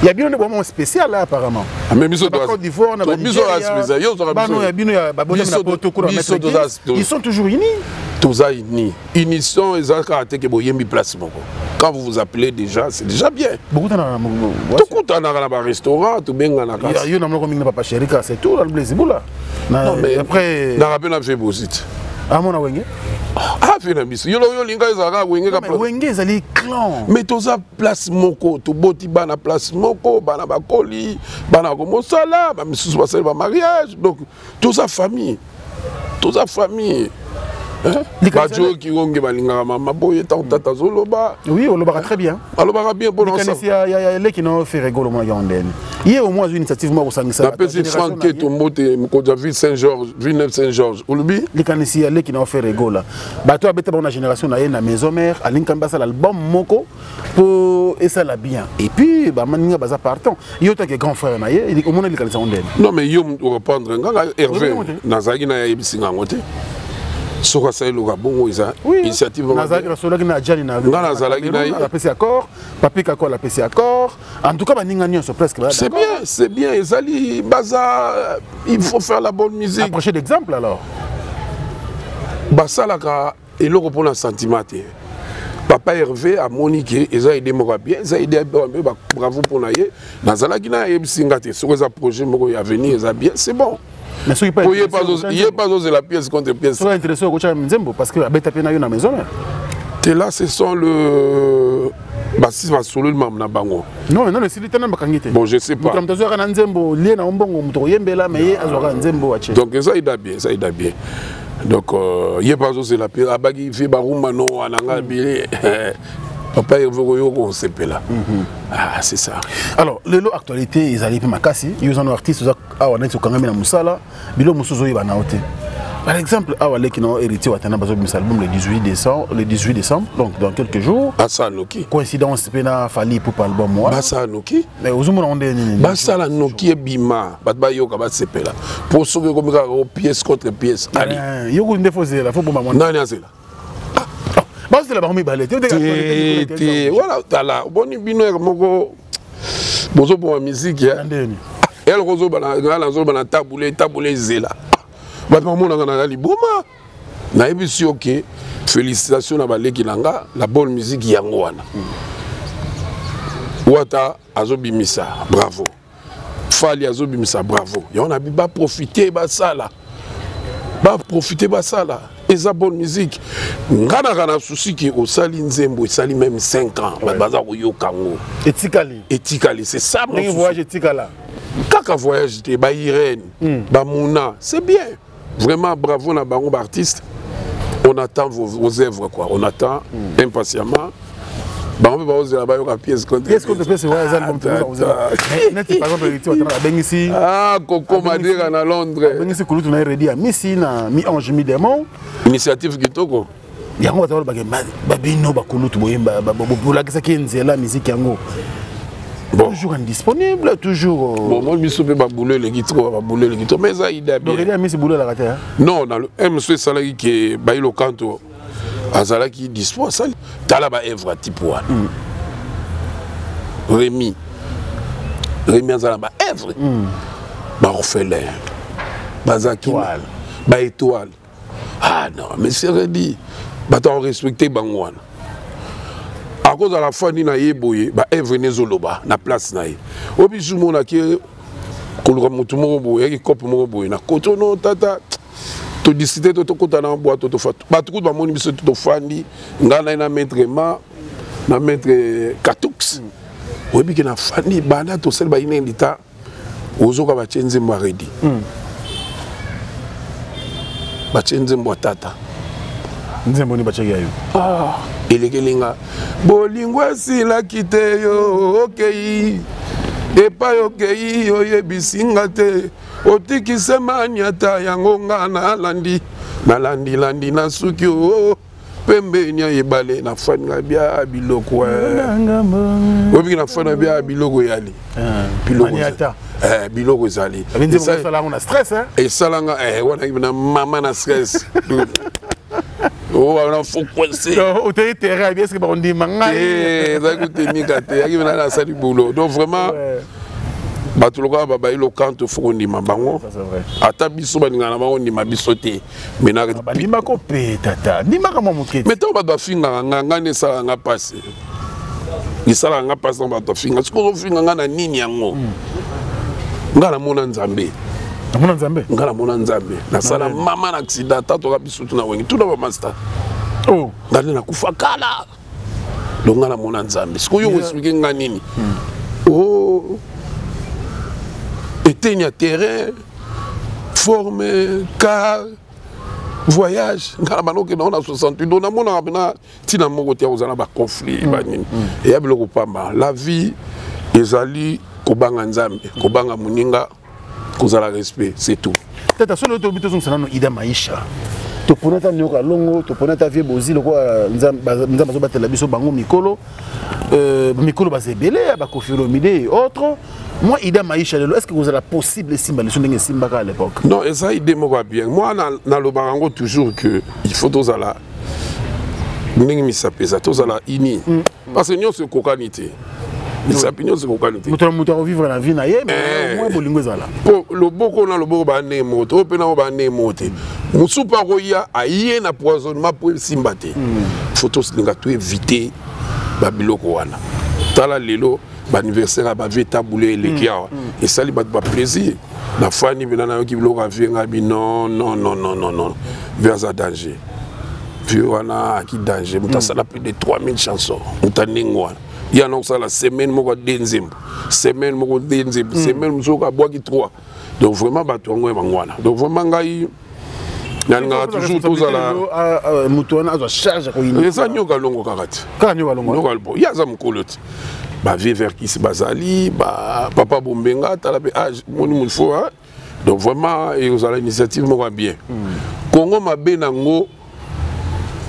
A: ya bino nde bomoko spécial apparemment.
B: Mais biso
A: Côte d'Ivoire na
B: biso spécial, yo
A: bano ya bino ya babotami na poto kuna, ils sont toujours unis.
B: Toza unis. Unisson eza kaka te ke boyembi place moko. Quand vous vous appelez déjà, c'est déjà bien. Tokutanaka na barestaurant, tobenganaka.
A: Yo na moko mingi na Papa Sherika, c'est tout, Blaise Bula.
B: Après naka mpe na fe bosite.
A: Amona wenge.
B: Afe na biso yo yo olinga ezalaka wenge.
A: Wenge ezali clan.
B: Mais toza place moko, toboti bana place moko, bana bakoli, bana komosala, bamisusu basali bamariage, donc toza famille, toza famille. Bajo kironge balingaka mama boye ntango tata azoloba.
A: Oui, olobaka très bien.
B: Alobaka bien.
A: Mpona eleki na Ferre Gola, omonaki yango ndeni ye au moins azwi initiative moko kosangisa.
B: Napesi Frank Keto mbote, mokonzi ya ville Saint Georges, Villeneuve Saint Georges. Olobi?
A: Likanisi ya leki na Ferre Gola, bato abeta bango na génération na ye na maison mère, alingi kambi basala album moko mpo esala bien et puis bamaninga baza partant. Yo take grand frère na ye, omona likanisi yango ndeni?
B: Non, mais yo reprendre nganga Hervé, nazalaki na ye, ayebisi ngango te. Soki asali loka bongo, eza initiative.
A: Nasolaki na Jani.
B: Nga nazalaki na ye.
A: Apesi accord, Papi Kako apesi accord, en tout cas baninga nyonso presque.
B: C'est bien, c'est bien. Ezali baza, il faut faire la bonne musique.
A: Approcher d'exemple alors.
B: Basalaka eloko mpona sentiment te. Papa Hervé amoni ke eza idée moko ya bien, eza idée, bravo mpona ye. Nazalaki na ayebisi nga te. Soki eza projet moko ya avenir, eza bien, c'est bon.
A: Mais soki
B: ye mpe azozela pièce contre pièce.
A: Soki intéressé okotya nzembo parce que abeta mpe na yo na maison.
B: Te, là ce sont le basisi basololi mamu na bango.
A: Non, non, esili te, na bakangi te.
B: Bon, je sais pas.
A: Moto azwaka na nzembo lie na mbongo, moto koyembela, mais ye azwaka nzembo atie.
B: Donc eza idée bien, eza idée bien. Donc ye mpe azozela mpe abaki vie barumba no wana nga bile papa Hervé koyoka osepela. Ah, c'est ça.
A: Alors lelo actualité ezali mpe makasi. Yo oza no artiste, oza awa neti okangami na mosala, biloko mosusu ozoyeba na yo te. Par exemple awa leki na héritier Watana bazobimisa album le 18 décembre, le 18 décembre, donc dans quelques jours.
B: Basala noki.
A: Coïncidence mpe na Fally Ipupa album wana.
B: Basala noki.
A: Mais ozomona ngo nde nini?
B: Basala noki, ebima, bato bayoka, basepela, mpo soki ekomi kaka pièce contre pièce, ali
A: Yoko nde fo zela, fo boma mwana.
B: Nani azela?
A: Bazela bango mibale te.
B: Te te, wana tala boni bino moko bozoboma miziki eloko ozoloba nga nazoloba na tabule tabule ezela bato bamonaka naza liboma. Nayebisi yo ke félicitation na baleki na nga la bonne musique yango wana. Wata azobimisa bravo, Fali azobimisa bravo, yango nabi baprofite basala, baprofite basala, eza bonne musique. Nga naka na souci ke osali nzembo esali même 5 ans bato baza koyoka yango.
A: Etikali.
B: Etikali, c'est ça mon
A: souci. Voyage etikala.
B: Kaka voyage te, ba Irène, ba Mouna, c'est bien. Vraiment bravo na bango ba artistes. On attend vos œuvres quoi. On attend impatiemment. Bango mpe baozela bayoka pièce contre
A: pièce contre pièce ouais eza album toza kozela neti par exemple héritier watana abengisi
B: ah Coco Madera na Londres
A: abengisi kulutu na ye Redi Amisi na mi ange mi démon.
B: Initiative kitoko.
A: Yango bato balobaka babino bakulutu boyemba bolakisaki ye nzela musique yango.
B: Bon.
A: Toujours indisponible, toujours.
B: Bon, moi, je suis baboulé le guitare, baboulé le guitare, mais ça, il a bien.
A: Donc, il a mis ce boulot à la tête. Hein?
B: Non, dans le M, c'est ça qui est Bailo Kanto, Azala qui dispose, ça, t'as là-bas Evra, type one. Rémi. Rémi Azala, bah, Evre. Bah, orphelin. Bazaki.
A: Étoile.
B: Bah, étoile. Ah non, mais c'est Rémi. Bah, t'as respecté Bangouane. À cause de la fin na ye boye ba Evre nezoloba na place na ye obi zumonaki koluka motu moko boye yaki cope moko boye na kotono tata todiscute to tokota na bwato tofa bato kutu bamoni biso to tofandi ngai na ye na maître ma na maître Katux oyebi ke na fandi banda tosali bayine lita ozoka batie nzembo ya Redi, batie nzembo ya tata.
A: Nzembo nini batiaki ya yo?
B: Ah, elekeli nga bolingo esilaki te yo okei epai okei oyebisi nga te otikise maniata yango nga nalandi nalandilandi na suki o pembeni ya ebale na fani nga bia biloko oyebiki na fani bia biloko eyali biloko ezali esalanga wana na mama na stress wana fo coince
A: otei terrain abi eske bakondima ngai
B: ezali kotemika te yaki mpena nasali boulot. Donc vraiment bato lokola babayi lokanto fo kondima bango, ata biso balingaka na bango ndima biso te.
A: Bandimaka mpe tata ndimaka mwa moke.
B: Mais ntango bato bafingaka nga, ngai nde esalaka nga mpasi, esalaka nga mpasi ntango bato bafinga. Soki ozofinga nga na nini yango, nga namona Nzambe.
A: Namona Nzambe.
B: Nga namona Nzambe. Nasala mama na accident tatoka biso tuna wenge tuna bamaster nga nde nakufa kala. Donc nga namona Nzambe. Sikoyo oexplike nga nini? O eteni ya terrain, forme, car, voyage, nga na banda okende ngo na 68. Donc namonaka mpena ntina moko te ya kozala na baconflit banini eya biloko pamba. La vie ezali kobanga Nzambe, kobanga moninga, kozala respect, c'est tout.
A: Tata, solo tobi tozongisa nano Ida Maisha. Topona ata Nyoka Longo, topona ata vie Bozi lokola Nzambe azobatela biso bango mikolo, mikolo baza ebele ya baKoffi Olomide et autres. Moi Ida Maisha lelo, est ce que kozala possible esimba liso ndenge esimbaka à l'époque?
B: Non, eza idée moko ya bien. Moi nalobaka yango toujours que il faut tozala ndenge misapi eza, tozala uni, parce que nyonso ekokani te, misapi nyonso ekokani te.
A: Moto na moto akovivre na vie na ye, mais au moins bolingo ezala.
B: Po loboko na loboko baa ndenge moko te, oyo mpe nango baa ndenge moko te. Mosusu mpe akoya aye na poisonnement po esimba te. Faut tolinga to éviter babiloko wana. Tala lelo baanniversaire ya bavie tabule eleki awa, esali bato baplaisir. Nafandi mpena nayoki biloko ya vie ngai bi non, non, non, non, non, non, vie aza danger. Vie wana aki danger. Moto asala plus de 3000 chansons, moto andenge wana ye ana kosala semaine moko ade nzembo, semaine moko de nzembo, semaine mosusu abwaki 3. Donc vraiment bato yango ya bango wana. Donc vraiment ngai nalingaka toujours tozala
A: moto wana azwa charge ya koyina.
B: Eza Nyoka Longo kaka te.
A: Kaka Nyoka Longo.
B: Nyoka Longo ye aza mokolo te. Bavie Verkis bazali, ba papa Bombenga tala mpe age moni mofo. Donc vraiment ekozala initiative moko ya bien. Congo mabe nango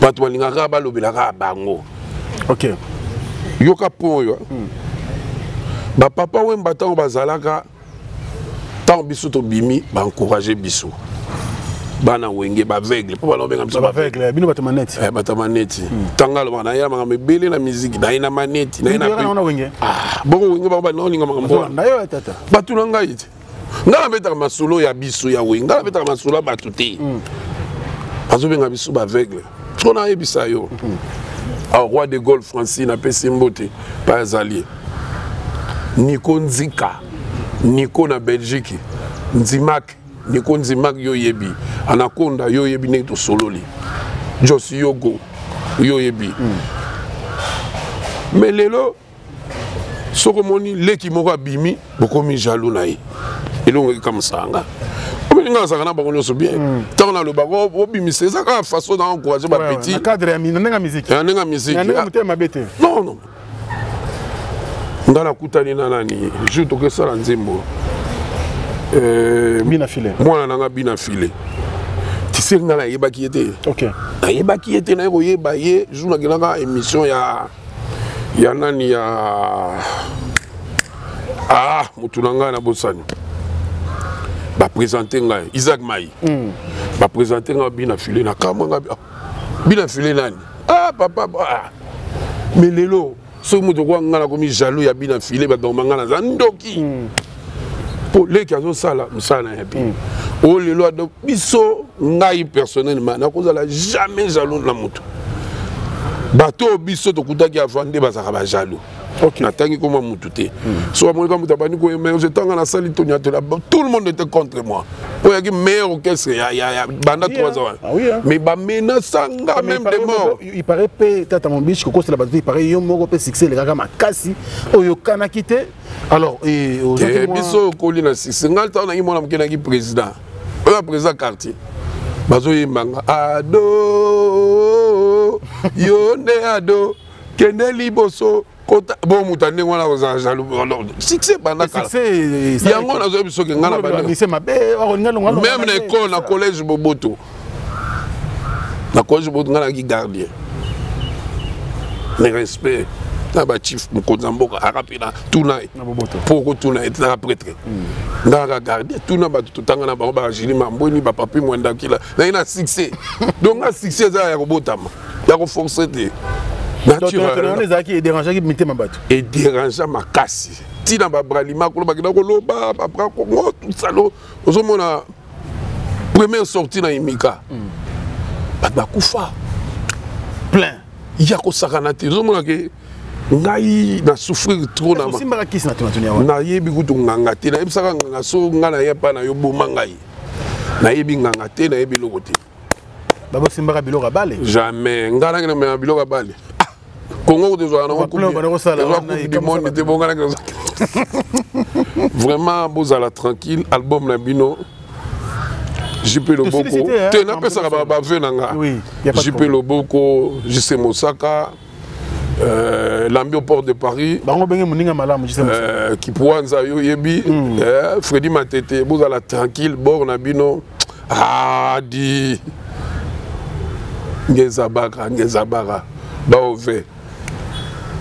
B: bato balingaka balobelaka bango. Yoka pont oyo, bapapa Wemba ntango bazalaka, ntango biso tobimi baencourage biso. Bana Wenge baveugle mpo bana obenga biso
A: baveugle, bino bato maneti.
B: Eh, bato maneti. Ntango alobaka naye makambo ebele na miziki, naye na maneti, naye
A: na Wenge.
B: Ah, bongo Wenge bango banaolinga makambo
A: wana tata.
B: Bato na ngai te, ngai nabetaka masolo ya biso ya Wenge, ngai nabetaka masolo ya bato te. Bazobenga biso baveugle. Soko nayebisa yo, roi de Gaulle Francine, apesi mbote pa azali Niko Nzika, Niko na Belgique, Nzimak, Niko Nzimak, yo oyebi Anaconda, yo oyebi ndenge tosololi Jos Yogo, yo oyebi. Mais lelo soki omoni leki moko abimi, bokomi jaloux na ye. Elongo ekamusaka nga, omoni nga azalaka na bango nyonso bien. Ntango nalobaka obimisa, eza kaka façon na encourage bapetit.
A: Na cadre ya ndenge ya musique.
B: Ya ndenge ya musique.
A: Ya ndenge motema mabe te.
B: Non, non, nga nakutani na nani jour tokesala nzembo.
A: Bina File.
B: Mwana na nga Bina File tiseri, nga nayebaki ye te. Nayebaki ye te, naye koyeba ye jour nakendaka émission ya nani ya, ah, motu na ngai nabosani, baprésente ngai Isaac Mai. Baprésente ngai Bina File, na kamwa ngai, ah, Bina File nani? Ah papa, ah. Mais lelo soki moto okwa ngai nakomi jaloux ya Bina File, bato bakoma ngai naza ndoki mpo leki azosala mosala na ye mpe oyo lelo ado biso. Ngai personnellement nakozala jamais jaloux na moto. Bato oyo biso tokutaki avant nde bazalaka bajaloux. Natangi koma mutu te. So bamonika moto abandi koémerge, ntango nasali Toniatola, tout le monde était contre moi. Oyo yaki meilleur orchestre ya banda 3 ans.
A: Ah oui, hein.
B: Mais bamenasa nga même de mort.
A: Il paraît mpe, tata Mobish, kokosela bato, il paraît yo moko mpe succès elekaka makasi oyo okanaki te. Alors
B: biso okoli na succès. Ngai ntango nangi mwana moke, nangi président oyo ya président quartier, bazoyembanga ado yo nde ado kende liboso kota. Bon, moto ya ndenge wana kozala jaloux, succès banda kala. Yango nazoyebi soki ngai na même na école, na collège Boboto, na collège Boboto, ngai naki gardien. Mais respect na bachief, mokonzi ya mboka aka mpe na tuna ye mpo okotuna ye naka prêtre, ngai aka gardien. Tuna bato totanga na bango, bagili Mambweni, bapapi Mwendakila, naye na succès. Donc nga succès eza ya kobotama, ya koforce te.
A: Ezalaki edérangeaki mitema bato.
B: Edérangea makasi, ntina babralima kolo bakenda koloba babra Kongo tusalo. Ozomona première sortie na Imika, bato bakufa
A: plein.
B: Ya kosakana te. Ozomona ke ngai na souffrir trop. Nayebi kutu nganga te. Nayebisaka nganga so ngai naye mpa na yo, boma ngai. Nayebi nganga te, nayebi eloko te.
A: Babosimbaka biloko ya bale.
B: Jamais ngai nakende komema biloko ya bale. Kongo kutu ezwaka nango Coupe du monde te. Bonga nakende vraiment, bozala tranquille. Album na bino, JP Loboko te, napesaka bavœux na nga. JP Loboko, JC Mosaka, Lambi au port de Paris.
A: Bango benge moninga malamu.
B: Kipuanza yo yebi, Fredi Matete, bozala tranquille, bord na bino. Adi ngeza baka, ngeza baka, baove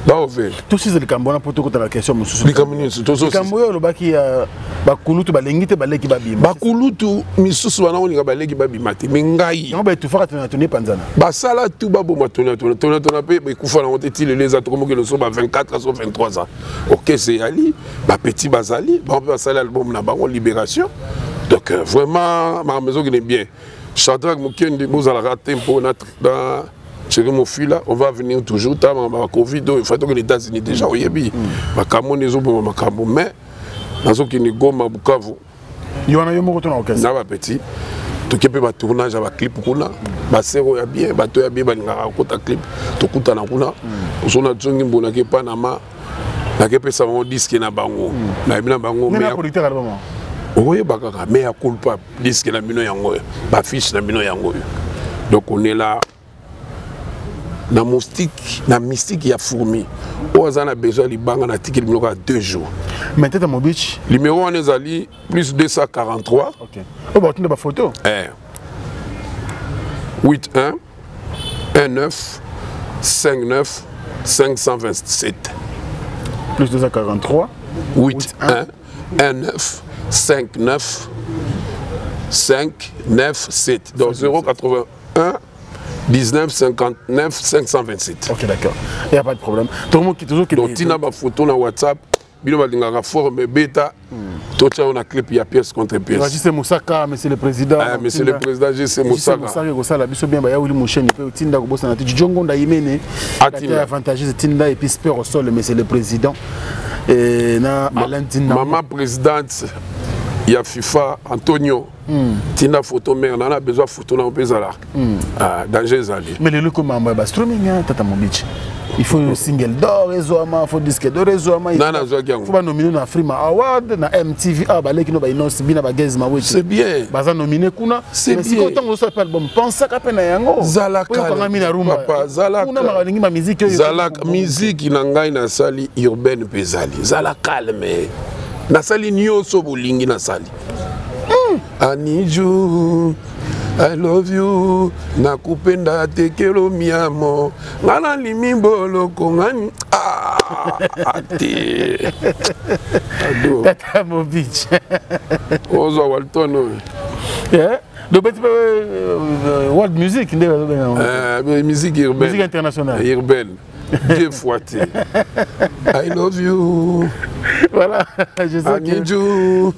B: baove.
A: Tosisa likambo wana mpo tokotala question mosusu.
B: Likambo nyonso.
A: Likambo oyo olobaki ya bakulutu balengi te baleki babima.
B: Bakulutu misusu wana olinga baleki babima te, me ngai
A: yango baetufaka tona epanzana.
B: Basala tu baboma tona tona tona mpe ekufa nango te. Ti lelo eza tokomokende so ba 24 so 23 ans, orchestre eyali, bapetit bazali, bango mpe basali album na bango Libération. Donc vraiment makambo ezokende bien. Shadrack Mokendi, bozalaka te mpo na Thierry Mofila, on va venir toujours. Ta ba Covid oyo efai tokende États-Unis déjà, oyebi makambo nde ezoboma makambo. Mais nazokende Goma, Bukavu.
A: Yo wana yo moko to na orchestre?
B: Na bapetit. Toke mpe batournage ya baclip kuna, basero ya bien, bato ya bien balingaka kokota clip, tokutana kuna. Ozona zongi mbonaki Panama, nakepesa bango disque na bango, nayebi na bango. Okoyeba kaka mea culpa, disque na bino yango oyo, bafiche na bino yango oyo. Donc on est là na moustique, na mystique ya fourmi oyo aza na besoin ya libanga, na tikeli biloko ya 2 jours.
A: Mais tata Mobich,
B: numéro wana ezali plus 243.
A: Ok, oyo bakotinda bafoto.
B: Eh. 81 19 59 527.
A: Plus 243.
B: 8 1 19 5 9. 5 9 7. Donc 081 19 59 527.
A: Ok, d'accord. Il n'y a pas de problème. Tout le monde qui toujours qui
B: Donc tina ba photo na WhatsApp, bino balingaka forme beta. Totia on a clip ya pièce contre pièce.
A: JC Moussaka, monsieur le président.
B: Ah, monsieur le président JC Moussaka.
A: Moussaka kosala biso bien ba ya Willy Moucheni pe otinda kobosana te Djongo Ndayimene.
B: Atinda
A: avantageuse tinda et puis speur au sol monsieur le président. Et na Alain Tinda.
B: Maman présidente ya FIFA Antonio. Tinda photo mère na besoin photo na mpe ezala. Ah, danger ezali.
A: Mais lelo ko mambo ya ba streaming hein, Tata Mobichi. Il faut single d'or ezwama, faut disque d'or ezwama.
B: Nani azwaki yango?
A: Faut ba nominer na Afrima Award, na MTV, ah ba leki no ba inonce bina ba gaz mawetu.
B: C'est bien.
A: Baza nominé kuna.
B: C'est
A: Mais
B: bien.
A: sikoyo ntango osala pe album, pensaka pe na yango.
B: Zalaka.
A: Oyo okangami na rumba.
B: Papa, zalaka.
A: Kuna balingi ba musique oyo.
B: Zalaka musique na ngai nasali urbaine mpe ezali. Zala calme. Nasali nyonso bolingi nasali. I need you. I love you. Nakupenda tekelo miamo. Nga nalimi boloko ngani. Ah, te. Ado.
A: Tata Mobich.
B: Ozwa Walton oyo.
A: Yeah. Donc, petit peu world music nde bazobenga yango.
B: Musique urbaine.
A: Musique internationale.
B: Urbaine. Deux fois te. I love you.
A: Voilà, je sais
B: I need you.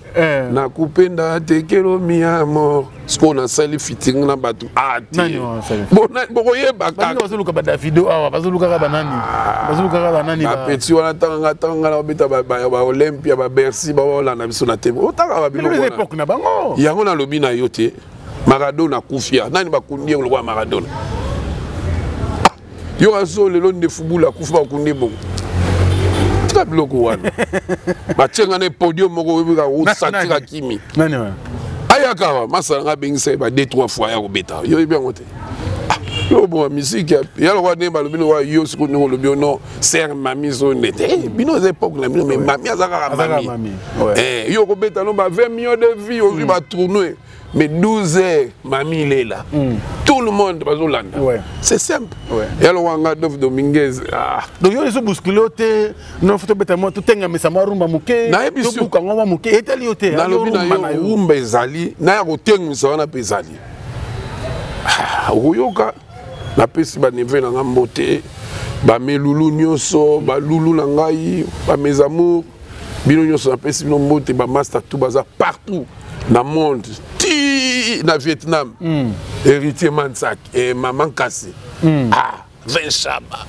B: Nakupenda tekelo mi amor. Sikoyo nasali featuring na bato. Ah, te.
A: Nani wana asali?
B: Bon, bokoyeba kaka.
A: Baninga bazoluka ba Davido awa, bazoluka kaka banani. Bazoluka kaka banani ba-
B: Bapeti wana ntango nga ntango nga nabeta ba Olympia, ba Bercy, ba olanda biso na te. Otanga ba biloko
A: Mais
B: wana.
A: époque na bango.
B: Yango nalobi na yo te. Maradona akufia. Nani bakundi ye lokola Maradona? Yo azo lelo nde fubula akufi bakundi bongo. Tika biloko wana. Batie nga na podium moko oyebi kaka osatira kimi.
A: Nani wana?
B: Ayaka wa masala nga abengisa ye ba 2 3 fois ya kobeta. Yo oyebi yango te. Ah, yo oboma musique ya ya lokola ndenge balobi lokola yo sikoyo ndenge olobi yo non ser mami so nde te. Eh, bino eza époque na bino mais mami aza kaka
A: Aza kaka
B: mami.
A: mami, ouais.
B: Eh, yo okobeta no ba 20 millions de vues ozwi ba tournoi. Mais 12 heures, mamie il est là. Tout le monde va au
A: Ouais.
B: C'est simple.
A: Ouais.
B: Et alors, on a Adolphe Dominguez. Ah.
A: Donc, yo ezo bousculer te, non faut beta moi tout tenga mesa moi rumba muke.
B: Nayebi
A: To
B: sur-
A: buka ngoma muke etali yo te.
B: nalobi na yo rumba ezali na ya kotengwisa wana mpe ezali. Ah, okoyoka napesi baneve na nga mbote, bamelulu nyonso, balulu na ngai, bames amour bino nyonso napesi bino mbote, bamaster tout baza partout na monde ti na Vietnam. Héritier Mansak et Maman Kassi. Ah, Vinchaba.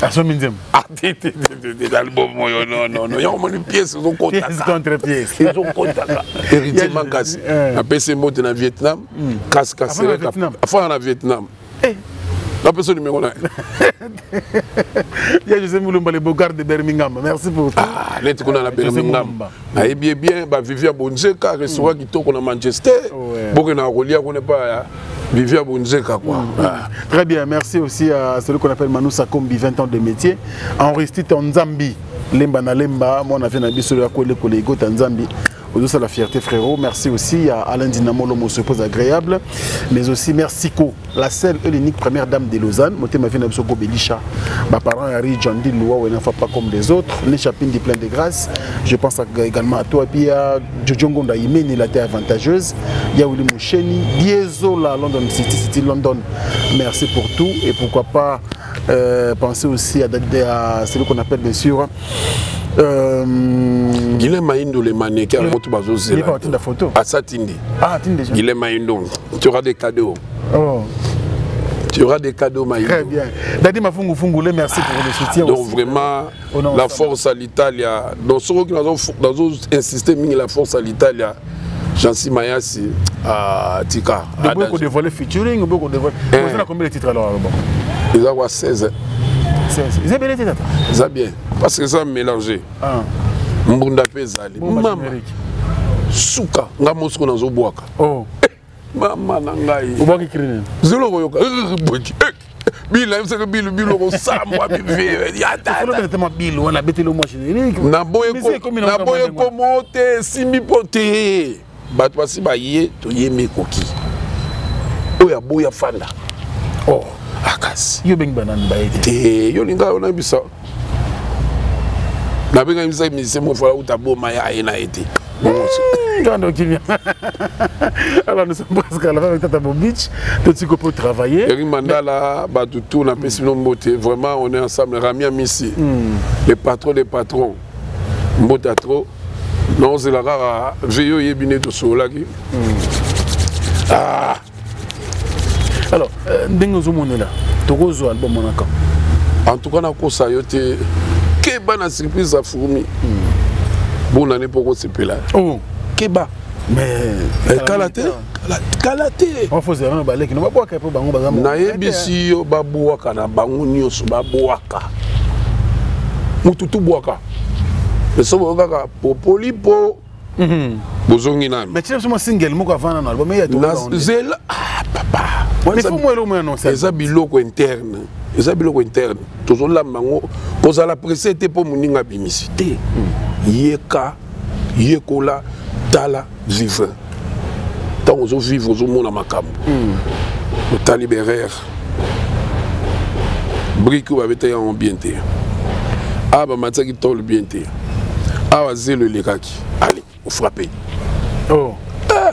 A: Asomi nzembo.
B: Ah, te, te, te, te, te, album oyo, non, non, non. Yango omoni pièce ezokotaka.
A: Pièce contre pièce.
B: Ezokotaka. Héritier Mankasi. Napesi mbote na Vietnam. Kasi, kasi,
A: Afanda na
B: reka.
A: Vietnam.
B: Afanda na Vietnam.
A: Eh.
B: Napesi numéro na ye.
A: Ya José Mulumba, le beau-garde de Birmingham. Merci pour tout.
B: Ah, neti kuna na
A: José
B: Birmingham.
A: Mulumba.
B: Nayebi ye bien, ba Vivien Bonzeka, restaurant kitoko na Manchester.
A: Ouais.
B: Bokende na kolia kuna epai ya Vivien Bonzeka, quoi. Ah.
A: Très bien, merci aussi à celui qu'on appelle Manu Sakombi, 20 ans de métier. Henri Tite Nzambi, Lemba na Lemba, moi on a fait un biso ya Kwele Kwele Ego Nzambi. Aujourd'hui, c'est la fierté, frérot. Merci aussi à Alain Dinamo, l'homme aux surprises agréables. Mais aussi, merci Ko, la seule et l'unique première dame de Lausanne. Moté ma vie, Nabso Gobelisha. Ma parent, Harry, Jandi, Loua, et n'enfant pas comme les autres. L'échappine du plein de grâce. Je pense également à toi. Et puis, à Jojo Ngonda Imene, la terre avantageuse. Il y a Willy Moucheni, Diesola, London City, City London. Merci pour tout. Et pourquoi pas penser aussi à celui qu'on appelle, bien sûr,
B: Guilhem Maïndo, le mannequin, moto bazo
A: Il est
B: zela.
A: pas en train de photo.
B: Ah, ça, Tindi.
A: Ah, Tindi déjà.
B: Guilhem Maïndo, tu auras des cadeaux.
A: Oh.
B: Tu auras des cadeaux, Maïndo.
A: Très bien. Dadi Mafungu Fungule, merci pour le soutien
B: Donc
A: aussi.
B: vraiment,
A: Au nom
B: la
A: ensemble.
B: force à l'Italia. Donc, ce qui nous a insisté, la force à l'Italia. Jean-Cy Mayasi, ah, Tika.
A: Donc, beaucoup de volets featuring, beaucoup de volets.
B: Eh.
A: Vous avez combien de titres alors, bon?
B: Ils ont 16.
A: 16. Ils ont bien été, tata.
B: Ils ont bien. Parce que ça a mélangé.
A: Ah.
B: Mbunda pe ezali.
A: Mbumba
B: Mama.
A: générique.
B: Suka, nga mosiko nazobwaka.
A: Oh.
B: Mama na ngai.
A: Obwaki krine.
B: Zelo koyoka. Bwaki. Bila, yebisaka bilu, bilu, kosambwa, bivi, ya tata.
A: Folo bete ma bilu, wana beteli mwa générique.
B: Naboye
A: Musique ekomi na makambo
B: naboye
A: ndenge wana.
B: komo te, esimbi mpo te. Bato basi baye, toyemi ekoki. Oyo aboyi afanda.
A: Oh.
B: Akasi.
A: Yo bengi banani baye te.
B: Te, yo linga yo nayebisa. Nabenga yebisa musicien moko fala uta boma ya aye na ye te.
A: Grande Okimia. Alors nous sommes presque à la fin avec Tata Bobich. Tout ce qu'on peut travailler.
B: Eric Mandala, Batoutou, on a mbote. Vraiment, on est ensemble. Rami Amissi, le patron des patrons. Mbote à trop. Non, c'est la rare. Veilleux Yebine de Solaki. Ah.
A: Alors, ndenge ozomonela tokozwa album monaka.
B: En tout cas, nakosa yo te keba na surprise ya fourmi. Bonane mpo kosepela.
A: Oh.
B: Keba.
A: Mais
B: kala te, kala te. Nayebisi yo babwaka na bango nyonso babwaka. Mutu tu bwaka. Mais soki kaka popolipo bozongi nanu.
A: Mais tina biso mwa single moko avant nanu album eya
B: zela. Ah papa.
A: Mais faut moi eloko annoncer.
B: Eza biloko interne. Eza biloko interne. Tozolamba yango kozala pressé te mpo moninga abimisi te. Yeka, yekola, tala, vivre. Ntango ozovivre ozomona makambo. Otali berere. Brique oyo babetaki yango bien te. Awa bamatiaki tole bien te. Awa zelo elekaki. Allez, ofrappe.
A: Oh. Ah.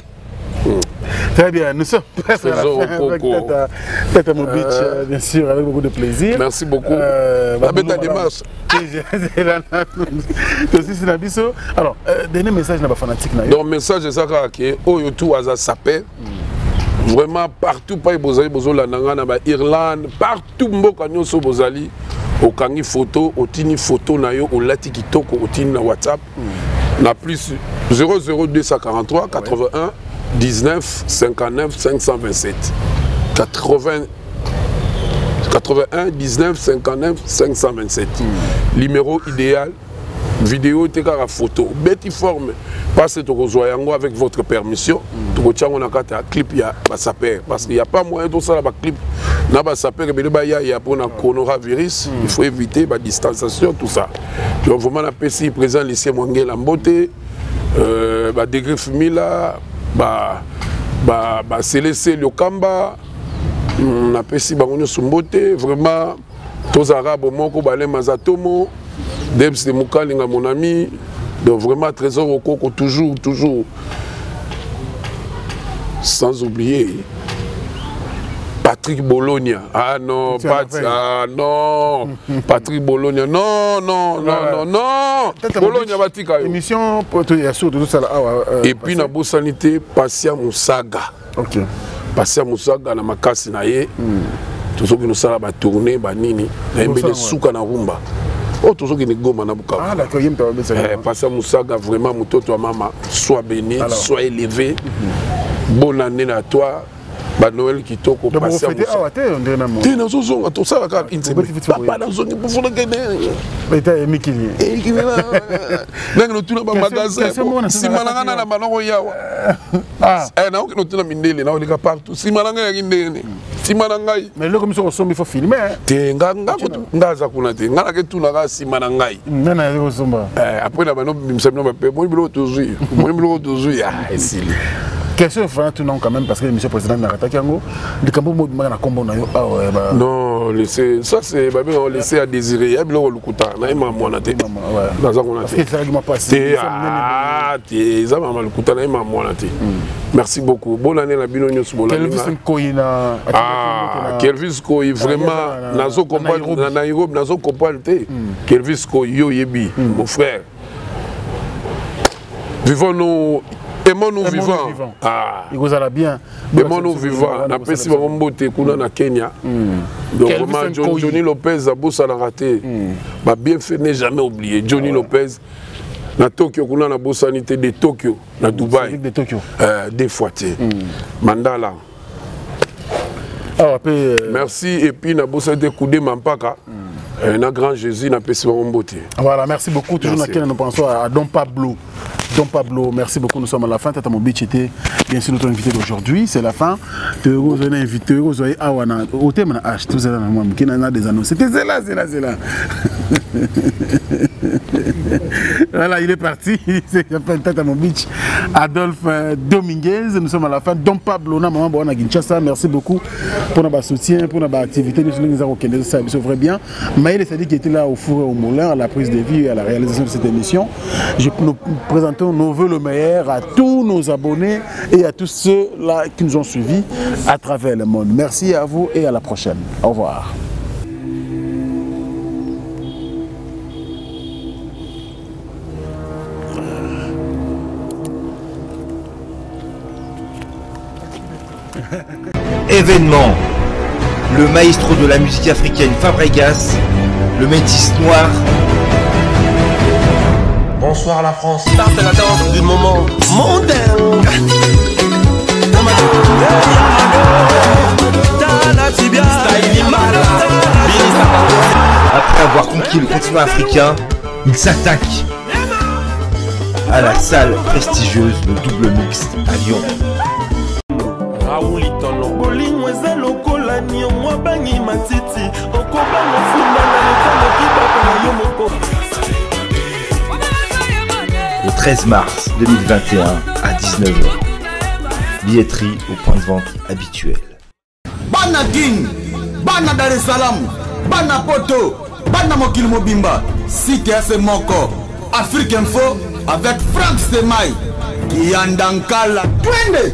A: Très bien, nous sommes presque à la fin avec Tata, Tata Mobich, bien sûr, avec beaucoup de plaisir.
B: Merci beaucoup. La bête à démarche.
A: Alors, dernier message na fanatique.
B: Donc, message, c'est ça que Oyo tout aza sapé. Vraiment, partout, pas bozali, bozola nanga na ba Irlande, partout mboka nyonso bozali, okangi photo, otini photo na yo, olati kitoko, otini na WhatsApp. Na plus 00243 81 19 59 527. 80 81 19 59 527. Numéro idéal, vidéo te kaka photo. Beti forme parce que tokozwa yango avec votre permission. Tokotia yango na kati ya clip ya basaper parce qu'il y a pas moyen tosala ba clip na basaper ebele baya ya mpona coronavirus. Il faut éviter ba distanciation, tout ça. Donc vraiment napesi président lycée Mwangela mbote, ba degré Fumila, ba ba ba Selese Lokamba, napesi bango nyonso mbote. Vraiment tozalaka bomoko balema za tomo Debs de Mukalinga, mon ami. Donc vraiment Trésor Okoko, toujours, toujours. Sans oublier Patrick Bologna. Ah non, Pat, ah non, Patrick Bologna. Non, non, non, non, non. Bologna batika yo.
A: Émission ya sur tout ça là.
B: Et puis na bosanité Patient Musaga.
A: OK.
B: Patient Musaga na makasi na ye. Tozoki nosala ba tournée ba nini. Na yembele suka na rumba. Oh, tozoki ni Goma na Bukavu.
A: Ah d'accord, yembe ba besa.
B: Patient Musaga vraiment mutoto wa mama, sois béni, sois élevé. Bonne année à toi. Ba Noël kitoko
A: Patient Musaga.
B: Te nazozonga tosala kaka une semaine. Papa nazongi pofuna kende.
A: Eta emikili.
B: Ndenge notuna ba magasin. Sima na nga na banoko yawa. Eh na okino tuna mindele na olika partout. Sima na nga yaki ndenge. Sima na ngai.
A: Mais eloko miso kosomba il faut filmer.
B: Te nga nga nga za kuna te. Nga na ke tuna ka sima na ngai.
A: Nana ya kosomba.
B: Après na bano bimisa bino ba pe moi biloko tozui. Moi biloko tozui ah esili.
A: Question fana tout non quand même parce que monsieur président n'a raté yango. Likambo mo bimaka na kombo na yo ah ba.
B: Non, laissez ça c'est ba bien laisser à désirer. Ya biloko lukuta na ma mwana te. Na za kuna te.
A: Parce que ça m'a passé.
B: Te ah te za mama lukuta na ma mwana te. Merci beaucoup. Bonne année la bino nyonso bonne année.
A: Kelvis Nkoyi na
B: Ah, Kelvis Nkoyi vraiment nazo comprendre na Nairobi nazo comprendre te. Kelvis Nkoyi yo yebi mon frère. Vivons-nous, aimons-nous vivants. Ah.
A: Il bien.
B: Aimons-nous vivants. Na pesi bango mbote kuna na Kenya. Donc vraiment Johnny Lopez a beau ça raté. Ba bienfait n'est jamais oublié. Johnny Lopez na Tokyo kuna na bosanité de Tokyo na Dubaï.
A: De Tokyo.
B: Des fois té. Mandala.
A: Ah, après,
B: merci et puis na bosanité Koudé Mampaka. Na grand Jésus na pesi bango mbote.
A: Voilà, merci beaucoup. Toujours na Kenya nous pensons à Don Pablo. Don Pablo, merci beaucoup. Nous sommes à la fin. Tata Mobich était Bien sûr, notre invité d'aujourd'hui, c'est la fin. Vous avez invité, vous avez awana, au thème na H, tout ça na moi, qui n'a des annonces. C'était c'est là, c'est là, c'est là. Voilà, il est parti. Il s'appelle Tata mon beach. Adolphe Dominguez. Nous sommes à la fin. Don Pablo, na maman Boana Kinshasa. Merci beaucoup pour notre soutien, pour notre activité. Nous sommes au Kenya, ça va très bien. Maël Sadi qui était là au four et au moulin, à la prise de vie et à la réalisation de cette émission. Nous présentons nos voeux le meilleur à tous nos abonnés et à tous ceux-là qui nous ont suivis à travers le monde. Merci à vous et à la prochaine. Au revoir.
K: Événement. Le maestro de la musique africaine Fabregas, le métis noir.
L: Bonsoir la France. C'est la danse du moment mondain.
K: Après avoir conquis le continent africain, il s'attaque à la salle prestigieuse le double mixte à Lyon.
L: Raoul Itono. Bolingo eza lokola niongo abangi matiti okobanga funda na lokola kibaka na yo moko.
K: Le 13 mars 2021 à 19h. Billetterie au point de vente habituel.
I: Bana Kin, bana Dar es Salaam, bana Poto, bana mokili mobimba, site ya se moko, Afrique Info avec Franck Stemay, Kianda Nkala, twende!